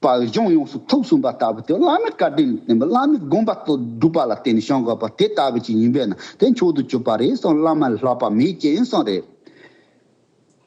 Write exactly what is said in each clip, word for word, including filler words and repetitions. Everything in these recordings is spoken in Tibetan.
པ་གཞུང་ཡོངས་སུ་ཐུགས་གསུངས་པ་ལྟ་བུ་དེ་བླ་མའི་བཀའ་དྲིན་ལ་བརྟེན་པ་བླ་མའི་དགོངས་པ་ལྟར་སྒྲུབ་པ་ལ་བརྟེན་ནས་བྱུང་དགོས་པ་དེ་ལྟ་བུ་ཅིག་ཡིན་པས་ན་དེ་མཆོག་ཏུ་གྱུར་པ་རེད་གསུངས། བླ་མ་ལས་ལྷག་པ་མེད་ཅེས་གསུངས་རེད།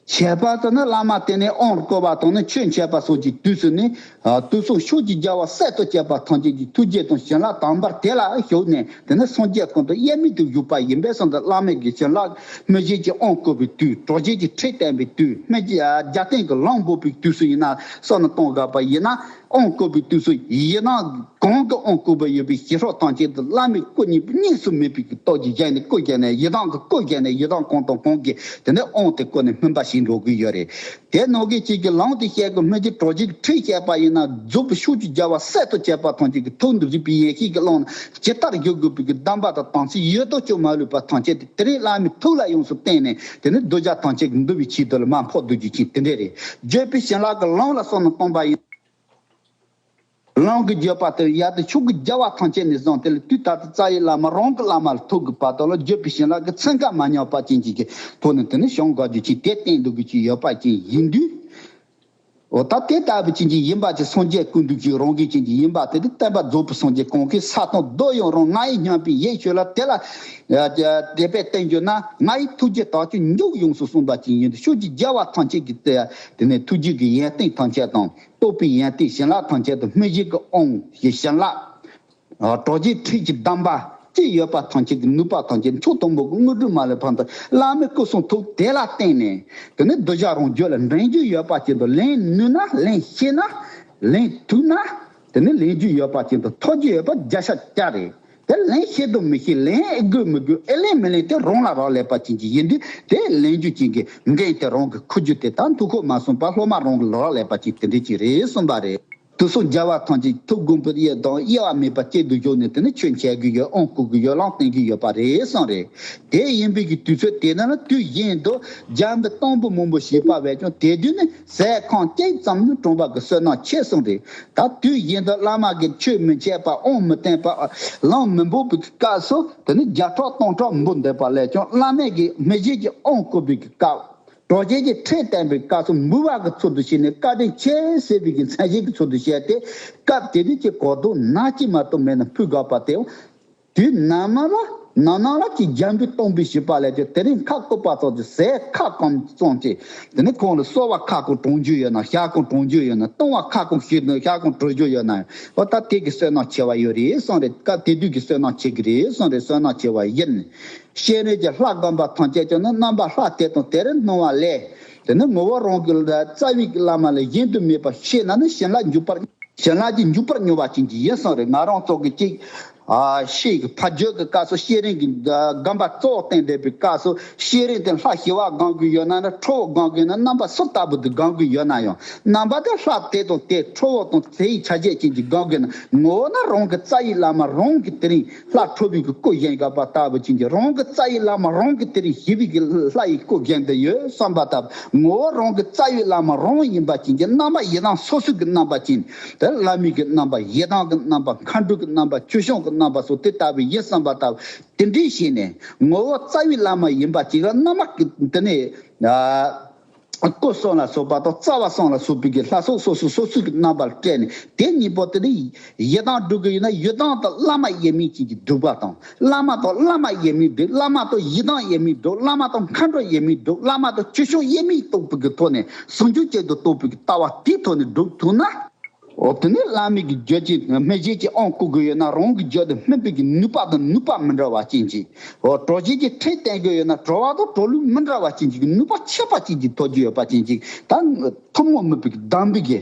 འཆད་པ་དང་ནི་བླ་མ་དེ་ནས་དབང་བསྐུར་བ་དང་ནི་ཆོས་འཆད་པ་སོགས་ཀྱི་དུས་སུ་ནི། ཨ། དུས་གསུམ་ཕྱོགས་ཀྱི་རྒྱལ་བ་སྲས་དང་བཅས་པ་ཐམས་ཅད་ཀྱི་ཐུགས་རྗེ་དང་བྱིན་རླབས་དམ་པར་དེ་ལ་ཞུགས་ནས་དེ་ནི་སངས་རྒྱས་ཀུན་ཏུ་དབྱེར་མེད་དུ་བཞུགས་པ་ཡིན་པས་སོ། འདི་བླ་མའི་གི་བྱིན་རླབས་སྨིན་བྱེད་ཀྱི་དབང་བསྐུར་བའི་དུས། གྲོལ་བྱེད་ཀྱི་ཁྲིད་བསྟན་པའི་དུས། སྨིན་བྱེད་རྒྱབ་རྟེན་གྱི་ལམ་འབོགས་པའི་དུས་སུ་ཡིན་ན་བསམ་བློ་གཏོང་དགོས་པ་ཡིན་ན། དབང་བསྐུར་བའི་དུས་སུ་ཡི་དམ་གང་གི་དབང་བསྐུར་བ་ཡོད་པའི་ཞི་ཁྲོ་ཐམས་ཅད་དུ་བླ་མའི་སྐུ་གཉིས་པོ་གཉིས་སུ་མེད་པའི་གི་སྟོབས་ཀྱིས་བཞེངས་ནས་སྐུ་བཞེངས་ནས་ཡི་དམ་གྱི་སྐུ་བཞེངས་ནས་ཡི་དམ་གང་དང་གང་གིས་དེ་ནས་དབང་དེ་བསྐུར་ནས་སྨིན་པ་ཞིག་འགྲོ་གི་ཡོད་རེད། དེ་ནང་གི་གཅིག་གི་ལམ་དེ་བཤད་དགོས། སྨིན་བྱེད་གྲོལ་བྱེད་ཀྱི་ཁྲིད་བཤད་པ་ཡིན་ན་རྫོགས་པའི་ཕྱོགས་ཀྱི་རྒྱལ་བ་སྲས་དང་བཅས་པ་ཐམས་ཅད་ཀྱི་ཐུགས་འདུན་རིག་པའི་ཡེ་ཤེས་ཀྱི་ཀློང་ཇི་ལྟར་བཞུགས་དགོས་པའི་གི་གདམས་པ་དང་དམ་ཚིག་ཡོད་དོ་ཅོག་མ་ལུས་པ་ཐམས་ཅད་དེ་དེ་རིང་བླ་མའི་ཐུགས་ལ་ཡོངས་སུ་བརྟེན་ནས་དེ་ནས་གདུལ་བྱ་ཐམས་ཅད་ཀྱི་འདུལ་བའི་ཆེད་དུ་ལ་མར་ཕོག་སྡོད་རྒྱུ་ཅིག་དེ་འདྲས་རེད། བརྗོད་པའི་བྱིན་རླབས་ཀྱི་ལམ་ལ་བསམ་བློ་གཏོང་པ་ཡིན། ལམ་གྱི་བརྗོད་པ་དེ་ཡར་དུ་ཕྱོགས་ཀྱི་རྒྱལ་བ་ཐམས་ཅད་ནས་བཟུང་སྟེ་ལ་དུས་ད་ལྟ་རྩ་བའི་བླ་མ་རང་གི་བླ་མ་ལ་ཐུག་གི་བར་དུ་ལ་བརྗོད་པའི་བྱིན་རླབས་ཀྱི་ཚན་ཁ་མ་ཉམས་པ་ཅན་གྱི་གི་ཐོག་ནས་དེ་ནི་བྱང་དགའ་རྒྱུ་ཅན་དེ་བསྟེན་འདུག་གི་ཅིག་ཡོད་པ་ཅན་ཡིན་དུས། འོ་ད་དེ་ལྟ་བུ་ཅན་གྱི་ཡིན་པ་ཅིག་སངས་རྒྱས་ཀུན་འདུས་ཀྱི་རང་གི་ཅན་གྱི་ཡིན་པ་དེ་དེ་བསྟན་པ་རྫོགས་པའི་སངས་རྒྱས་གང་གིས་ས་དང་རྡོ་ཡང་རུང་ང་ཡི་སྙམ་པའི་ཡིད་ཆོས་ལ་དེ་ལ་དེ་པས་བསྟན་རྒྱུ་ན་ང་ཡི་ཐུགས་རྗེ་དག་ཀྱང་མཇུག་ཡོངས་སུ་གསུངས་པ་ཅན་ཡིན་དུས་ཕྱོགས་ཀྱི་རྒྱལ་བ་ཐམས་ཅད་ཀྱི་དེ་ནས་ཐུགས་རྗེ་གི་ཡོན་ཏན་ཐམས་ཅད་དང་། རྟོགས་པའི་ཡོན་ཏན་བྱིན་རླབས་ཐམས་ཅད་དང་སྨིན་བྱེད་ཀྱི་དབང་གི་བྱིན་རླབས། གྲོལ་བྱེད་ཁྲིད་ཀྱི་གདམས་པ་ཅི་ཡོད་པ་ཐམས་ཅད་ཀྱི་ནུས་པ་ཐམས་ཅད་མཆོག་ཐུན་མོང་གི་དངོས་གྲུབ་མ་ལུས་ཕན་ཐོགས་བླ་མའི་སྐུ་གསུང་ཐུགས་དེ་ལ་བརྟེན་ནས་དེ་ནི་གདུལ་བྱ་རང་རྒྱུད་ལ་འདྲེན་རྒྱུ་ཡོད་པ་ཅན་དུ་ལེན་ནུས་ན་ལེན་ཤེས་ན་ལེན་ཐུབ་ན་དེ་ནི་ལེན་རྒྱུ་ཡོད་པ་ཅན་དུ་ཐོབ་རྒྱུ་ཡོད་པ་བརྒྱ་ཆ་བརྒྱ་རེད། དེ་ལེན་ཤེས་དང་མི་ཤེས་ལེན་ཨེ་དགོས་མི་དགོས་ཨེ་ལེན་མི་ལེན་དེ་རང་ལ་རག་ལས་པ་ཅན་གྱི་ཡིན་དུས་དེ་ལེན་རྒྱུ་ཅན་གྱི་འགན་དེ་རང་གི་འཁུར་རྒྱུ་དེ་ད་མཐུ་འཁོར་མ་གསུངས་པ་སློབ་མ་རང་གི་རག་ལས་པ་ཅན་དེ་འདྲ་ཅིག་རེད་གསུངས་པ་རེད། དུས་གསུམ་རྒྱལ་བ་ཐམས་ཅད་ཐུགས་དགོངས་པའི་དབྱེ་དང་དབྱེ་བ་མེད་པ་གཅིག་ཏུ་བཞུགས་ནས་དེ་ནི་ཆོས་འཆད་ཀྱི་ཡོད། དབང་བསྐུར་གྱི་ཡོད། ལམ་བསྟན་གྱི་ཡོད་པ་རེད་གསུངས་རེད། དེ་ཡིན་པའི་གི་དུས་ཚོད་དེ་ནི་དུས་གཞན་དུ་འཇམ་པའི་གཏམ་དཔེ་མང་པོ་བཤད་པ་བས་ཀྱང་དེ་དུས་ནི་ཟས་ཁམ་གཅིག་ཙམ་ནི་གྲོང་པ་གི་བསོད་ནམས་ཆེ་གསུངས་རེད། ད་དུས་གཞན་དུ་བླ་མ་གིས་ཆོས་མི་འཆད་པ་དབང་མི་བསྟན་པ་ལམ་མི་འབོགས་པའི་གི་སྐབས་སུ་དེ་ནི་བརྒྱ་ཕྲག་སྟོང་ཕྲག་འབུལ་འདེབས་པ་ལས་ཀྱང་བླ་མས་གི་སྨིན་བྱེད་ཀྱི་དབང་བསྐུར་བའི་གི་སྐབས། གྲོལ་བྱེད་ཀྱི་ཁྲིད་བསྟན་པའི་སྐབས་སུ་འབུལ་བ་གི་ཚུལ་དུ་བྱས་ནས་བཀའ་དྲིན་ཆེ་ཟེར་བའི་གི་མཚན་བྱེད་ཀྱི་ཚུལ་དུ་བྱས་ཏེ་སྐབས་དེ་དུས་ཀྱི་གོ་ལྡོག་ནམ་གཅིག་མ་གཏོགས་མེད་ན་ཕུལ་དགོས་པ་དེ། དུས་ནམ་མ་ལ་ནམ་ནམ་ལ་གི་འཇམ་པའི་གཏམ་དཔེ་ཞུས་པ་ལས་ཀྱང་དེ་རིང་ཁ་བསྐུར་བ་ཙམ་གྱིས་ཟས་ཁ་སྐོམ་ཙམ་གྱིས་དེ་ནི་ཁོང་ལ་གསོལ་བ་ཁ་སྐོམ་གྲོང་རྒྱུ་ཡོད་ན་ཞག་སྐོམ་གྲོང་རྒྱུ་ཡོད་ན་བཏུང་བ་ཁ་སྐོམ་ཞིག་ན་ཞག་སྐོམ་གྲོང་རྒྱུ་ཡོད་ན་ཡང་འོ་ད་དེ་གི་བསོད་ནམས་ཆེ་བ་ཡོད་རེད་གསུངས་རེད། སྐབས་དེ་དུས་ཀྱི་བསོད་ནམས་ཆེ་གི་རེད་གསུངས་རེད། བསོད་ནམས་ཆེ་བ་ཡིན། ཤེས་རིག་གི་ལྷ་སྒོམ་པ་ཐམས་ཅད་ཀྱང་ནི་རྣམ་པ་ལྷ་དེ་དང་དེར་སྣང་བ་ལས། དེ་ནི་ངོ་བོ་རང་གི་རྩ་བའི་བླ་མ་ལས་གཞན་དུ་མེད་པ་ཤེས་ན་ནི་བྱིན་རླབས་འཇུག་པར་བྱིན་རླབས་ཀྱིས་འཇུག་པར་མྱུར་བ་ཅན་གྱི་ཡིན་གསུངས་རེད། ང་རང་ཚོ་གི་གཅིག་ཨ་ཤེས་ཀྱི་ཕ་རྒྱུད་ཀྱི་སྐབས་སུ་ཤེས་རིག་གི་སྒོམ་པ་གཙོ་བོ་བསྟན་བསྡད་པའི་སྐབས་སུ་ཤེས་རིག་དེ་ལྷ་ཞི་བ་སྒོམ་གྱི་ཡོད་ན་ནི་ཁྲོ་བོ་སྒོམ་གྱི་ཡོད་ན་རྣམ་པ་སུ་ལྟ་བུ་དེ་སྒོམ་གྱི་ཡོད་ན་ཡང་རྣམ་པ་དེ་ལྷ་དེ་དང་དེ་ཁྲོ་བོ་དང་དེའི་ཆ་བྱད་ཅན་གྱི་སྒོམ་གྱི་ན་ངོ་བོ་ན་རང་གི་རྩ་བའི་བླ་མ་རང་གི་དེ་རིང་ལྷ་ཁྲོ་བོའི་གི་སྐུ་བཞེངས་དགོས་པ་ལྟ་བུ་ཅན་གྱི་རང་གི་རྩ་བའི་བླ་མ་རང་གི་དེ་རིང་ཞི་བའི་གི་ལྷ་ཡི་སྐུ་བཞེངས་ཏེ་ཡོད་བསམ་པ་ལྟ་བུ་ངོ་བོ་རང་གི་རྩ་བའི་བླ་མ་རང་ཡིན་པ་ཅན་གྱི་རྣམ་པ་ཡི་དམ་སོ་སོའི་གི་རྣམ་པ་ཅན་དེ་བླ་མའི་གི་རྣམ་པ་ཡི་དམ་གི་རྣམ་པ་མཁའ་འགྲོ་གི་རྣམ་པ་ཆོས་སྐྱོང་གི་རྣམ་པ་སོགས་དེ་ལྟ་བུ་ཡིན་བསམ་པ་ལྟ་བུ་དེ་འདྲའི་ཞིག་ནས་ངོ་བོ་རྩ་བའི་བླ་མ་ཡིན་པ་ཅིག་ལ་རྣམ་པ་གི་དེ་ནས་ཨ། སྐུ་གསུམ་ལ་སོགས་པ་དང་རྩ་བ་གསུམ་ལ་སོགས་པའི་གི་ལྷ་ཚོགས་སོ་སོ་སོ་སོའི་གི་རྣམ་པར་སྤྲས་ནས་དེ་གཉིས་པོ་དེ་ནི་ཡི་དམ་སྒྲུབ་ཀྱི་ཡོད་ན་ཡི་དམ་དང་བླ་མ་དབྱེར་མེད་ཅན་གྱི་སྒྲུབ་པ་དང་བླ་མ་དང་བླ་མ་དབྱེར་མེད་སྒྲུབ། བླ་མ་དང་ཡི་དམ་དབྱེར་མེད་སྒྲུབ། བླ་མ་དང་མཁའ་འགྲོ་དབྱེར་མེད་སྒྲུབ། བླ་མ་དང་ཆོས་སྐྱོང་དབྱེར་མེད་རྟོགས་པའི་གི་ཐོག་ནས་ཟུང་འཇུག་ཅན་དུ་རྟོགས་པའི་གི་ལྟ་བ་དེའི་ཐོག་ནས་སྒྲུབ་ཐུབ་ན། འོ་དེ་ནས་བླ་མའི་གི་རྒྱུད་ཀྱི་སྨིན་བྱེད་ཀྱི་དབང་བསྐུར་དགོས་ཡོད་ན་རང་གི་རྒྱུད་དུ་སྨིན་པའི་གི་ནུས་པ་དང་ནུས་པ་མི་འདྲ་བ་ཅན་གྱི། འོ་གྲོལ་བྱེད་ཀྱི་ཁྲིད་བསྟན་དགོས་ཡོད་ན་གྲོལ་བ་དང་གྲོལ་ལུགས་མི་འདྲ་བ་ཅན་གྱི་ནུས་པ་ཁྱད་པར་ཅན་གྱི་ཐོབ་རྒྱུ་ཡོད་པ་ཅན་གྱི་ད་ཐུན་མོང་མིན་པའི་གི་གདམས་པའི་གི།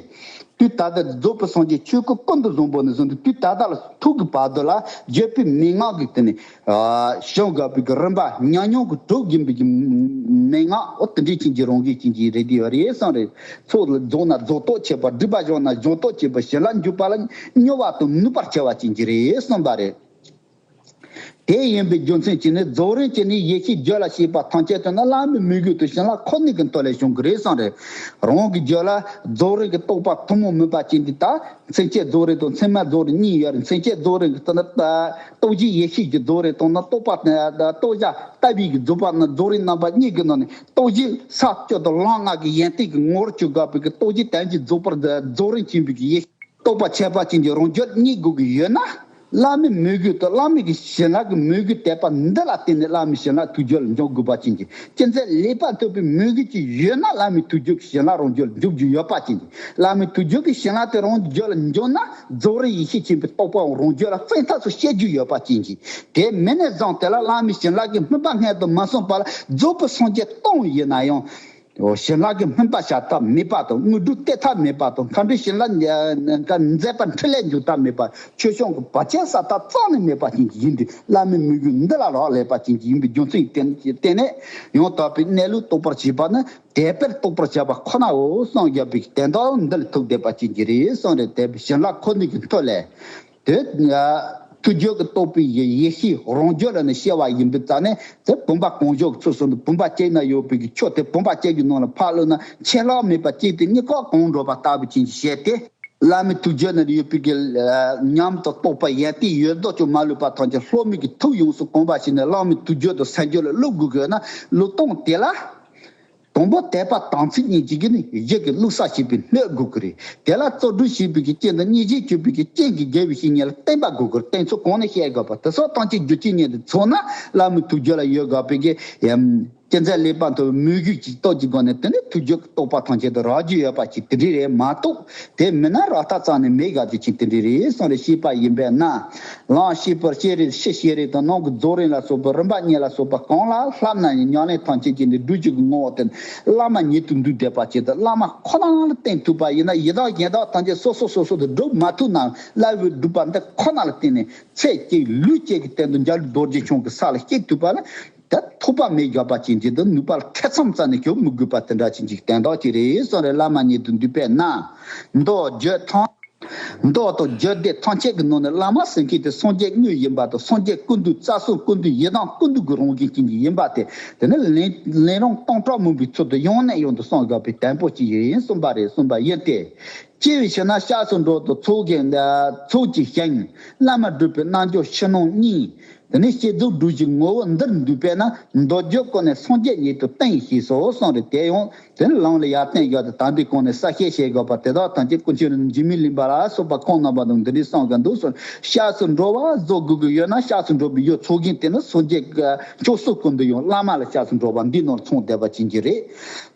དུས་ད་ལྟ་རྫོགས་པའི་སངས་རྒྱས་ཆོས་སྐུ་ཀུན་ཏུ་བཟང་པོ་ནས་བཟུང་སྟེ་དུས་ད་ལྟ་ལ་ཐུག་གི་བར་དུ་ལ་བརྗོད་པའི་མན་ངག་གི་དེ་ནས། ཨ། བྱུང་དགོས་པའི་གི་རིམ་པ་ཉམས་མྱོང་གི་གྲུབ་ཀྱིན་པའི་གི་མན་ངག་འོ་དེ་འདྲའི་ཅན་གྱི་རང་བཞིན་ཅན་གྱི་རེད་དེ་ཡོད་རེད་བསམ་རེད། ཚོགས་ལ་རྫོགས་ན་རྫོགས་རྟོགས་བྱེད་པ། སྒྲིབ་པ་བྱུང་ན་སྦྱང་རྟོགས་བྱེད་པ། བྱིན་རླབས་འཇུག་པ་ལ་མྱུར་བ་དང་ནུས་པར་བྱ་བ་ཅན་གྱི་རེད་བསམ་པ་རེད། དེ་ཡིན་པའི་རྒྱུ་མཚན་གྱིས་ནི་རྫོགས་རིམ་གྱི་ནི་ཡེ་ཤེས་རྒྱུད་ལ་སྐྱེས་པ་ཐམས་ཅད་དུ་ནི་བླ་མའི་མོས་གུས་དང་བྱིན་རླབས་ཁོ་ནའི་གི་མཐུ་ལས་བྱུང་གི་རེད་བསམ་རེད། རང་གི་རྒྱུད་ལ་རྫོགས་རིམ་གྱི་རྟོགས་པ་ཐུན་མོང་མིན་པ་ཅན་འདི་དག་མཚན་བཅས་རྫོགས་རིམ་དང་མཚན་མ་རྫོགས་རིམ་གཉིས་ཡོད་རེད། མཚན་བཅས་རྫོགས་རིམ་གྱི་ལྟར་ན་རྟོགས་བྱེད་ཡེ་ཤེས་ཀྱི་རྫོགས་རིམ་དང་ནི་རྟོགས་པ་རྟོགས་བྱ་ལྟ་བའི་གི་རྫོགས་པ་ནི་རྫོགས་རིམ་རྣམ་པ་གཉིས་ཀྱི་ནང་ནས་རྟོགས་བྱེད་ས་བཅུ་དང་ལམ་ལྔ་གི་ཡོན་ཏན་གྱི་ངོ་བོར་གྱུར་དགོས་པའི་གི་རྟོགས་བྱེད་དོན་བྱེད་རྫོགས་པར་རྫོགས་རིམ་ཆེན་པོའི་གི་ཡེ་ཤེས། རྟོགས་པ་ཁྱད་པར་ཅན་གྱི་རང་རྒྱུད་རྙེད་དགོས་ཀྱི་ཡོད་ན། བླ་མའི་མོས་གུས་དང་བླ་མའི་གི་བྱིན་རླབས་ཀྱི་མོས་གུས་དད་པ་འདི་ལ་བརྟེན་ནས་བླ་མའི་བྱིན་རླབས་ཐུགས་རྒྱུད་ལ་འབྱུང་དགོས་པ་ཅན་གྱི་ཅི་མཛད་ལེགས་པར་ཐོབ་པའི་མོས་གུས་ཅིག་ཡོད་ན། བླ་མའི་ཐུགས་རྒྱུད་ཀྱི་བྱིན་རླབས་རང་རྒྱུད་ལ་འཇུག་རྒྱུ་ཡོད་པ་ཅན་གྱི། བླ་མའི་ཐུགས་རྒྱུད་ཀྱི་བྱིན་རླབས་དེ་རང་རྒྱུད་ལ་འབྱུང་ན། རྫོགས་རིམ་ཡེ་ཤེས་ཆེན་པོའི་རྟོགས་པའང་རང་རྒྱུད་ལ་བཙན་ཐབས་སུ་སྐྱེ་རྒྱུ་ཡོད་པ་ཅན་གྱི། དེ་མིན་ནས་བཟུང་དེ་ལ་བླ་མའི་བྱིན་རླབས་ཀྱི་སྨིན་པ་སྔོན་དུ་མ་སོང་བར་ལ་རྫོགས་པའི་སངས་རྒྱས་སྟོང་ཡིན་ན་ཡང་། བྱིན་རླབས་ཀྱི་སྨིན་པ་བྱ་ཐབས་མེད་པ་དང་། དངོས་གྲུབ་སྟེར་ཐབས་མེད་པ་དང་། མཁའ་འགྲོའི་བྱིན་རླབས་མཛད་པ་འཕྲིན་ལས་འཇུག་ཐབས་མེད་པ། ཆོས་སྐྱོང་གི་བར་ཆད་སེལ་ཐབས་རྩ་ནས་མེད་པ་ཅན་གྱི་ཡིན་ཏེ། བླ་མའི་མོས་གུས་འདི་ལ་རག་ལས་པ་ཅན་གྱི་ཡིན་པའི་རྒྱུ་མཚན་གྱིས་བརྟེན་ནས། ཡང་དག་པའི་གནས་ལུགས་རྟོགས་པར་བྱེད་པ་ནི་དད་པས་རྟོགས་པར་བྱ་བ་ཁོ་ནའོ་གསུངས་ཡོད་པའི་དོན་དག་འདི་ལ་ཐུག་བསྡད་པ་ཅན་གྱི་རེད་གསུངས་རེད། དད་པའི་བྱིན་རླབས་ཁོ་ནའི་གི་མཐུ་ལས། དེ་ཐུགས་རྒྱུད་ཀྱི་རྟོགས་པའི་ཡེ་ཡེ་ཤེས་རང་རྒྱུད་ལ་ནི་སྐྱེ་བ་ཡིན་པའི་རྩ་ནས། དེ་བུམ་པ་གང་བྱོའི་ཚུལ་སོགས་ནི་བུམ་པ་གཅིག་ན་ཡོད་པའི་གི་ཆོས་དེ་བུམ་པ་གཅིག་གི་ནང་ལ་ཕབ་བླུགས་ན་ཆད་ལྷག་མེད་པར་གཅིག་དེ་གཉིས་ཀ་གང་འགྲོ་བ་ལྟ་བུ་ཅན་ཞེས་ཏེ། བླ་མའི་ཐུགས་རྒྱུད་ན་ཡོད་པའི་གི་ཉམས་དང་རྟོགས་པ་ཡོན་ཏན་ཡོད་མདོག་ཀྱང་མ་ལུས་པ་ཐམས་ཅད་སློབ་མའི་གི་ཐུགས་ཡོངས་སུ་གང་བ་ཞིག་ནས་བླ་མའི་ཐུགས་རྒྱུད་དང་སེམས་རྒྱུད་ལ་བླུག་དགོས་དགོས་ན། བླུག་སྟངས་དེ་ལ། དང་པོ་དད་པ་དམ་ཚིག་གཉིས་ཀྱི་གི་ནི་རྒྱུད་ཀྱི་བླུགས་ས་བྱེད་པའི་སྣོད་དགོས་ཀྱི་རེད། དེ་ལ་བརྩོན་འགྲུས་བྱེད་པའི་གི་རྐྱེན་དང་སྙིང་རྗེ་སྐྱེ་བའི་གི་རྐྱེན་གྱིས་དགེ་བའི་བཤེས་གཉེན་ལ་བསྟེན་པ་དགོས་ཀྱི་རེད། བསྟེན་ཚུལ་གོང་ནས་བཤད་དགོས་པ་དེ་སོགས་ཐམས་ཅད་རྒྱུ་རྐྱེན་གཉིས་དེ་ཚོགས་ན་བླ་མའི་ཐུགས་རྒྱུད་ལ་ཡོད་དགོས་པའི་གི་ཡ། ཅི་མཛད་ལེགས་པར་ཐོབ་པའི་མོས་གུས་ཀྱི་སྟོབས་ཀྱི་སྒོ་ནས་དེ་ནི་ཐུགས་རྒྱུད་ཀྱི་རྟོགས་པ་ཐམས་ཅད་དུ་རག་རྒྱུ་ཡོད་པ་ཅིག་དེ་འདྲ་རེད་མ་གཏོགས། དེ་མིན་ན་རག་ཐབས་རྩ་ནས་མེད་དགོས་རྒྱུ་ཅན་དེ་འདྲ་རེད་གསུངས་རེད། ཤེས་པ་ཡིན་པས་ན། ལམ་ཤེས་པར་བྱེད་རིམ་ཕྱི་ཤེས་རིག་དང་ནང་གི་རྫོགས་རིམ་ལ་སོགས་པ་རིམ་པ་གཉིས་ལ་སོགས་པ་གང་ལ་བསླབ་ན་ཡང་ཉམས་ལེན་ཐམས་ཅད་ཀྱི་ནི་སྒྲུབ་བྱེད་ཀྱི་ངོ་བོ་དེ་བླ་མ་ཉིད་དུ་འདུས་བསྡད་པ་ཅིག་དང་། བླ་མ་ཁོ་ན་ལ་བརྟེན་ཐུབ་པ་ཡིན་ན། ཡི་དམ་གཞན་དག་ཐམས་ཅད་སོ་སོ་སོ་སོ་དུ་སྒྲུབ་མ་ཐུབ་ནའང་། བླ་མའི་སྒྲུབ་པ་འདི་ཁོ་ན་ལ་བརྟེན་ནས་ཚེ་གཅིག་ལུས་གཅིག་གི་སྟེང་དུ་འཇའ་ལུས་རྡོ་རྗེ་འཆང་གི་ས་ལ་སྐྱེ་ཐུབ་པ་ལ། ད་ཐོགས་པ་མེད་དགོས་པ་ཅན་གྱི་འདི་ནུས་པ་ལ་ཐེ་ཚོམ་རྩ་ནས་བྱེད་མི་དགོས་པ་དེ་འདྲ་ཅན་གྱི་དོན་དག་ཅིག་རེད་གསུངས་རེད། བླ་མ་ཉིད་དུ་འདུས་པས་ན། མདོ་རྒྱུད་ཐམས། མདོ་དང་རྒྱུད་སྡེ་ཐམས་ཅད་ཀྱི་ནང་ནས་བླ་མ་ཟེར་མཁན་དེ་སངས་རྒྱས་དངོས་ཡིན་པ་དང་། སངས་རྒྱས་ཀུན་འདུས་རྩ་གསུམ་ཀུན་འདུས་ཡི་དམ་ཀུན་འདུས་ཀྱི་རང་བཞིན་ཅན་གྱི་ཡིན་པ་དེ། དེ་ནི་ལན་ལན་རང་སྟོང་ཕྲག་མང་པོའི་ཚུལ་དུ་ཡང་ནས་ཡང་དུ་གསུངས་དགོས་པའི་དོན་པོ་ཅིག་ཡིན་གསུངས་པ་རེད་གསུངས་པ་ཡིན་ཏེ། སྐྱེ་བའི་ཕྱིར་ན་སྐྱབས་སུ་འགྲོ་དང་ཚོགས་ཀྱི་ཚོགས་ཀྱི་ཞིང་། བླ་མ་སྒྲུབ་པའི་རྣལ་འབྱོར་ཕྱི་ནང་གཉིས། དེ་ནས་བསྐྱེད་རྫོགས་སྒྲུབ་བྱེད་ངོ་བོ་འདིར་འདུས་པས་ན། མདོ་རྒྱུད་ཀུན་ནས་སངས་རྒྱས་ཉིད་དུ་བསྟན་ཞེས་སོ་གསུངས་རེད། དེ་ཡང་དེ་ནི་ལམ་ལ་ཡར་བསྟན་ཡོད་དེ། དམ་པའི་གོང་ནས་གསལ་བཤད་བྱེད་དགོས་པ་དེ་དག་ཐམས་ཅད་ཀུན་མཁྱེན་རིན་པོ་ཆེ་འཇིགས་མེད་གླིང་པ་ལ་སོགས་པ་ཁོང་རྣམ་པ་དང་འདི་འདྲའི་གསུངས་ཀྱང་འདུག་གསུངས། སྐྱབས་སུ་འགྲོ་བ་རྫོགས་དགོས་ཀྱི་ཡོད་ན། སྐྱབས་སུ་འགྲོ་བའི་ཡུལ་ཚོགས་ཀྱི་དེ་ནི་སངས་རྒྱས་ཀྱི་ཕྱོགས་སུ་ཀུན་ཏུ་ཡང་བླ་མ་ལ་སྐྱབས་སུ་འགྲོ་བ་འདིའི་ནང་ཚང་བསྡད་པ་ཅན་གྱི་རེད།